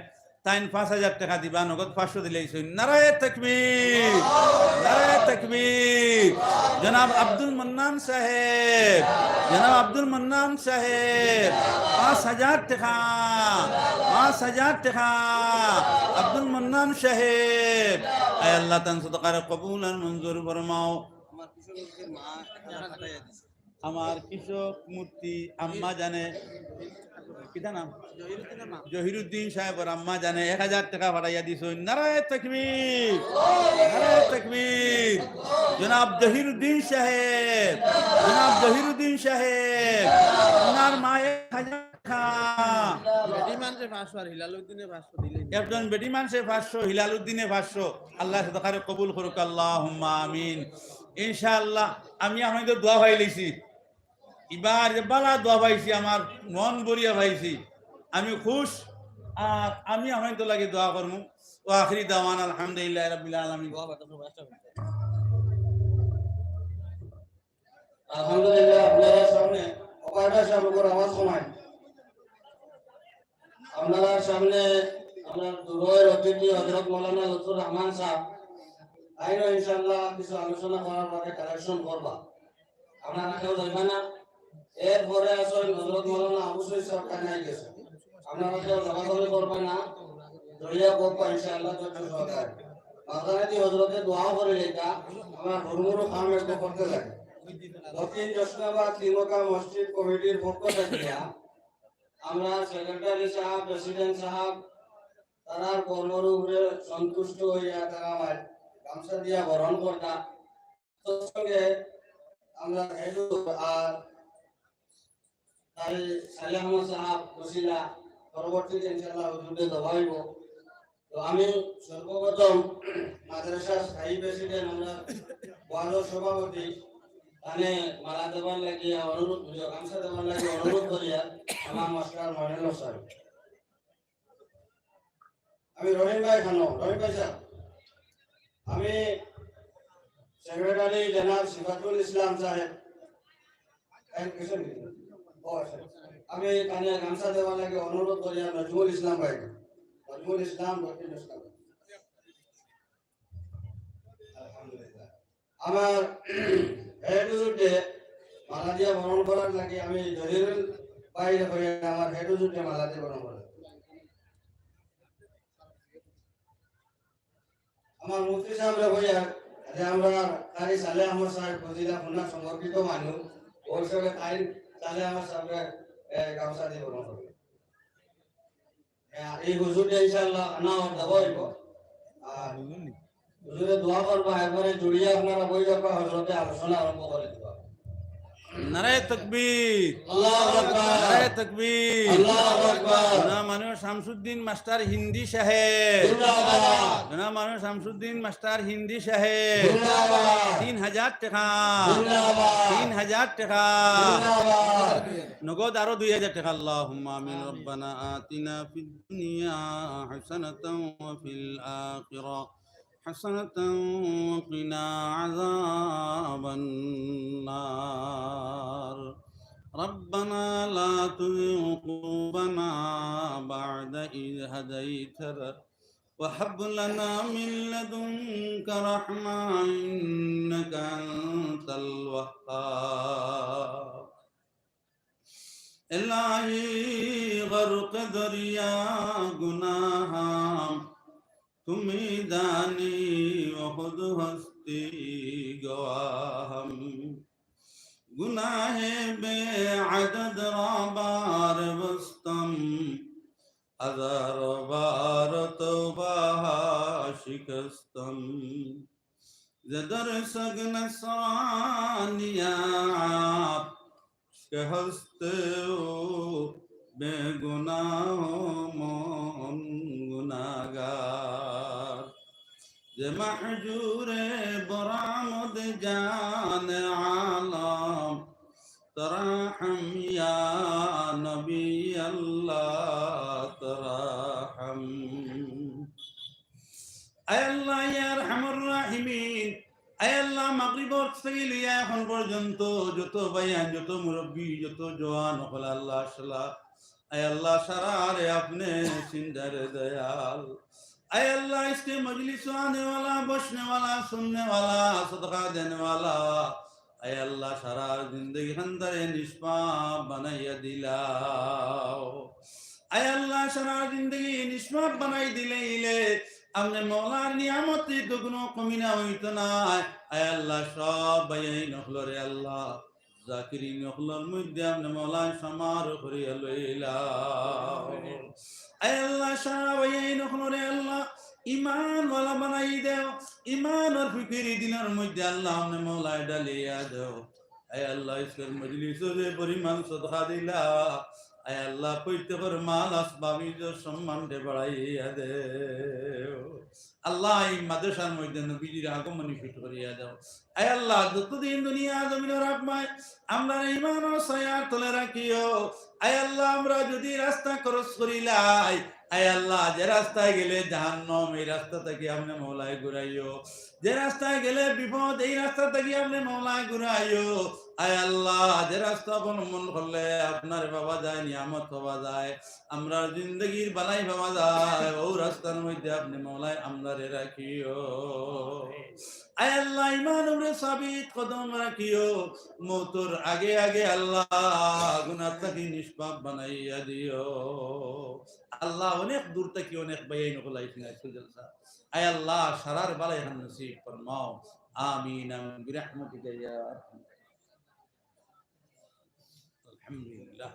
তাইন পাঁচ হাজার টেকা দিবা, নগদ পাঁচশো দিলাইছইন। নারায়ে তাকবীর, নারায়ে তাকবীর। জনাব আব্দুল মন্নান সাহেব, জনাব আব্দুল মন্নান সাহেব, পাঁচ হাজার টেকা, পাঁচ হাজার টেকা। আব্দুল মন্নান সাহেব, আয় আল্লাহ, তান সদকারে কবুল আর মঞ্জুর ফরমাও। আমার কৃষক মা এক হাজার পাঠাইয়া দিছে। আমার কৃষক মূর্তি আম্মা জানে, কিতা নাম? জহিরুদ্দিন সাহেবর আম্মা জানে এক হাজার টেকা পাঠাইয়া দিছইন। নারায়ে তাকবীর, নারায়ে তাকবীর। জনাব জহিরুদ্দিন সাহেব, জনাব জহিরুদ্দিন সাহেব, ওনার মা এক হাজার টেকা। বেটি মানষে পাঁচশো আর হিলালুদ্দিনে পাঁচশো দিলে। একজন বেটি মানষে পাঁচশো, হিলালুদ্দিনে পাঁচশো। আল্লায় সদকারে কবুল করুক, আল্লাহুম্মা আমিন। ইনশাআল্লাহ, আমি আপনাইন্তর দোয়া পাইলিছি। ইবার যে বালা দোয়া পাইছি, আমার মন ভরিয়া পাইছি, আমি খুশ। আর আমি আপনাইন্তর লাগি দোয়া করমু। ওয়া আখিরি দাওয়ানা আলহামদুলিল্লাহি রাব্বিল আলামিন। আলহামদুলিল্লাহ, আপনারার সামনে, অপারেটর সাহেব, উপর আওয়াজ কমাইন। আপনারার সামনে আমরার দুরইর অতিথি হযরত মাওলানা লুৎফুর রহমান সাহেব আইন ইনশাআল্লাহ কিছু আলোচনা করার বাদে কালেকশন করবা। আপনারা কেউ যাইবা না। এরপরে আছইন হযরত মাওলানা আবু সৈয়দ সাহেব কানাই গেছে। আপনারা কেউ যাওয়া যাওয়ি করবা না। দরিয়া বকবা ইনশাআল্লাহ ধৈর্য সহকারে। মাঝখানেদি হযরতে দোয়াও করি লইতা। আমরা হুড়মুড়ু কাম একটু করতে যাই। দক্ষিণ জশনাবাদ তিনমুখা মসজিদ কমিটির পক্ষ থাকিয়া আমরা সেক্রেটারি সাহেব, প্রেসিডেন্ট সাহেব, তারার কর্মর উপরে সন্তুষ্ট হইয়া তারা আমার গামছা দিয়া বরণ করতা। তো সঙ্গে আমরা হেডু আর তাই সালে আহমদ সাহেব বসিলা, পরবর্তীতে ইনশাআল্লাহ হুজুরকে দেওয়া হইব। তো আমি সর্বপ্রথম মাদ্রাসা স্থায়ী প্রেসিডেন্ট, আমরা ওয়ার্ডর সভাপতি, তানে মালা দেবার লাগি অনুরোধ, গামছা দেবার লাগি অনুরোধ করিয়া আমার মাস্টার ময়নুল হক সাহেব। আমি রহিম ভাই খানো, রহিম ভাই সাহেব, আমি সেক্রেটারি জনাব সিফাতুল ইসলাম সাহেব, এক মিশন দিন। ও, আচ্ছা। আমি তানে গামছা দেবার লাগি অনুরোধ করিয়া নজমুল ইসলাম ভাই, নজমুল ইসলাম, নজমুল ইসলাম। আলহামদুলিল্লাহ। আমার হেড হুজুরকে মালা দিয়া বরণ করার লাগি আমি জহিরুল ভাইরে কই আমার হেড হুজুরকে মালা দিয়া বরণ করার। আমার মুফতি সাহেবরে কইয়া যে আমরা কারি সালে আহমদ সাহেব ফজিলা খুলনা সমর্পিত মানুষ, ওর সঙ্গে তাই সালে আহমদ সাহেবরে, এ, গামছা দিয়া বরণ করবে। এ, এই হুজুরটা ইনশাআল্লাহ আনা ওর দেওয়া হইব। আর হুজুরে দোয়া করবা, এরপরে জুড়িয়া আপনারা বই রাখবা, হজরতে আলোচনা আরম্ভ করে দিবা। নারায়ে তাকবীর। আল্লাহু আকবার। নারায়ে তাকবীর। আল্লাহু আকবার। জনাব মাননীয় শামসুদ্দিন মাস্টার হিন্দি সাহেব। জিন্দাবাদ। জনাব মাননীয় শামসুদ্দিন মাস্টার হিন্দি সাহেব। জিন্দাবাদ। তিন হাজার টেকা। জিন্দাবাদ। তিন হাজার টেকা। জিন্দাবাদ। নগদ আরো দুই হাজার টেকা। আল্লাহুম্মা আমিন। আমিন। রব্বানা আতিনা ফিদ দুনিয়া হাসানাতাও ওয়া ফিল আখিরা حسنة وقنا عذاب النار. ربنا لا تزغ قلوبنا بعد إذ هديتنا وهب لنا من لدنك رحمة إنك أنت الوهاب. الہی غرق دریا گناہم، تمہیں دانی و خود ہستی گواہم۔ گناہ بے عدد را بار بستم، ہزار بار توبہ ہا شکستم۔ ز در سگ نصرانیات کہ ہست او بے گناہ و من گناہگار۔ ز مہجور برآمد جان عالم، ترحم یا نبی اللہ ترحم۔ আয় আল্লাহ, ইয়া আরহামার রাহিমিন, আয় আল্লাহ, মাগরিবর থাকি লইয়া এখন পর্যন্ত যত বয়ান, যত মুরব্বি, যত জওয়ান অকল আল্লাহ সালা, আয় আল্লাহ, সারারে আপনে চিনরায় দয়াল। আয় আল্লাহ, ইসকে মজলিসো আনে ওয়ালা, বসনে ওয়ালা, শুননে ওয়ালা, সদকা দেনে ওয়ালা, আয় আল্লাহ, সারার জিন্দেগি খানদারে নিষ্পাপ বানাইয়া দিলাও। আয় আল্লাহ, সারার জিন্দেগি নিষ্পাপ বানাই দিলে ইলে আপনে মওলার নিয়ামত দুগুণ কমি না অইতো নায়। আয় আল্লাহ, সব ভাইয়াইন অকলরে আল্লাহ জাকিরিন অকলর মধ্যে আপনে মওলায় সামার করিয়া লইলাও। আয় আল্লাহ, সারা ভাইয়াইন অকলরে আল্লাহ ইমানওয়ালা বানাই দেও, ইমানর ফিকিরি দিলর মধ্যে আল্লাহ আপনে মওলায় ডালিয়া দেও। আয় আল্লাহ, আজকের মজলিসো যে পরিমাণ সদকা দিলা, আয় আল্লাহ, প্রত্যেকর মাল আসবাব ইজ্জত সম্মানরে বাড়াইয়া দেও। আল্লাহ, এই মাদ্রাসার মধ্যে নবীজির আগমনী ফিট করিয়া দেও। আয় আল্লাহ, যতদিন দুনিয়া জমিনো রাখবায়, আমরারে ইমানর ছায়ার তলে রাখিও। আয় আল্লাহ, আমরা যদি রাস্তা খরচ করিলাই, আয় আল্লাহ, যে রাস্তায় গেলে জাহান্নাম, এই রাস্তা থাকি আপনে মওলায় ঘুরাইও। যে রাস্তায় গেলে বিপদ, এই রাস্তা থাকি আপনে মওলায় ঘুরাইও। আয় আল্লাহ, যে রাস্তা অবলম্বন করলে আপনারে পাওয়া যায়, নিয়ামত পাওয়া যায়, আমরার জিন্দেগির বালাই পাওয়া যায়, অউ রাস্তার মধ্যে আপনে মওলায় আমরারে রাখিও। আয় আল্লাহ, ইমান উপরে সাবিত কদম রাখিও। মউতর আগে আগে আল্লাহ গুনাহ থাকি নিষ্পাপ বানাইয়া দিও। আল্লাহ, অনেক দূর থাকি অনেক ভাইয়াইন অকল আইছইন আজকে জলসা। আয় আল্লাহ, সারার বালাই খান নসিব ফরমাও। আমিন, আমিন, বিরহমাতিকা ইয়া আরহামার রাহিমিন। আলহামদুলিল্লাহ।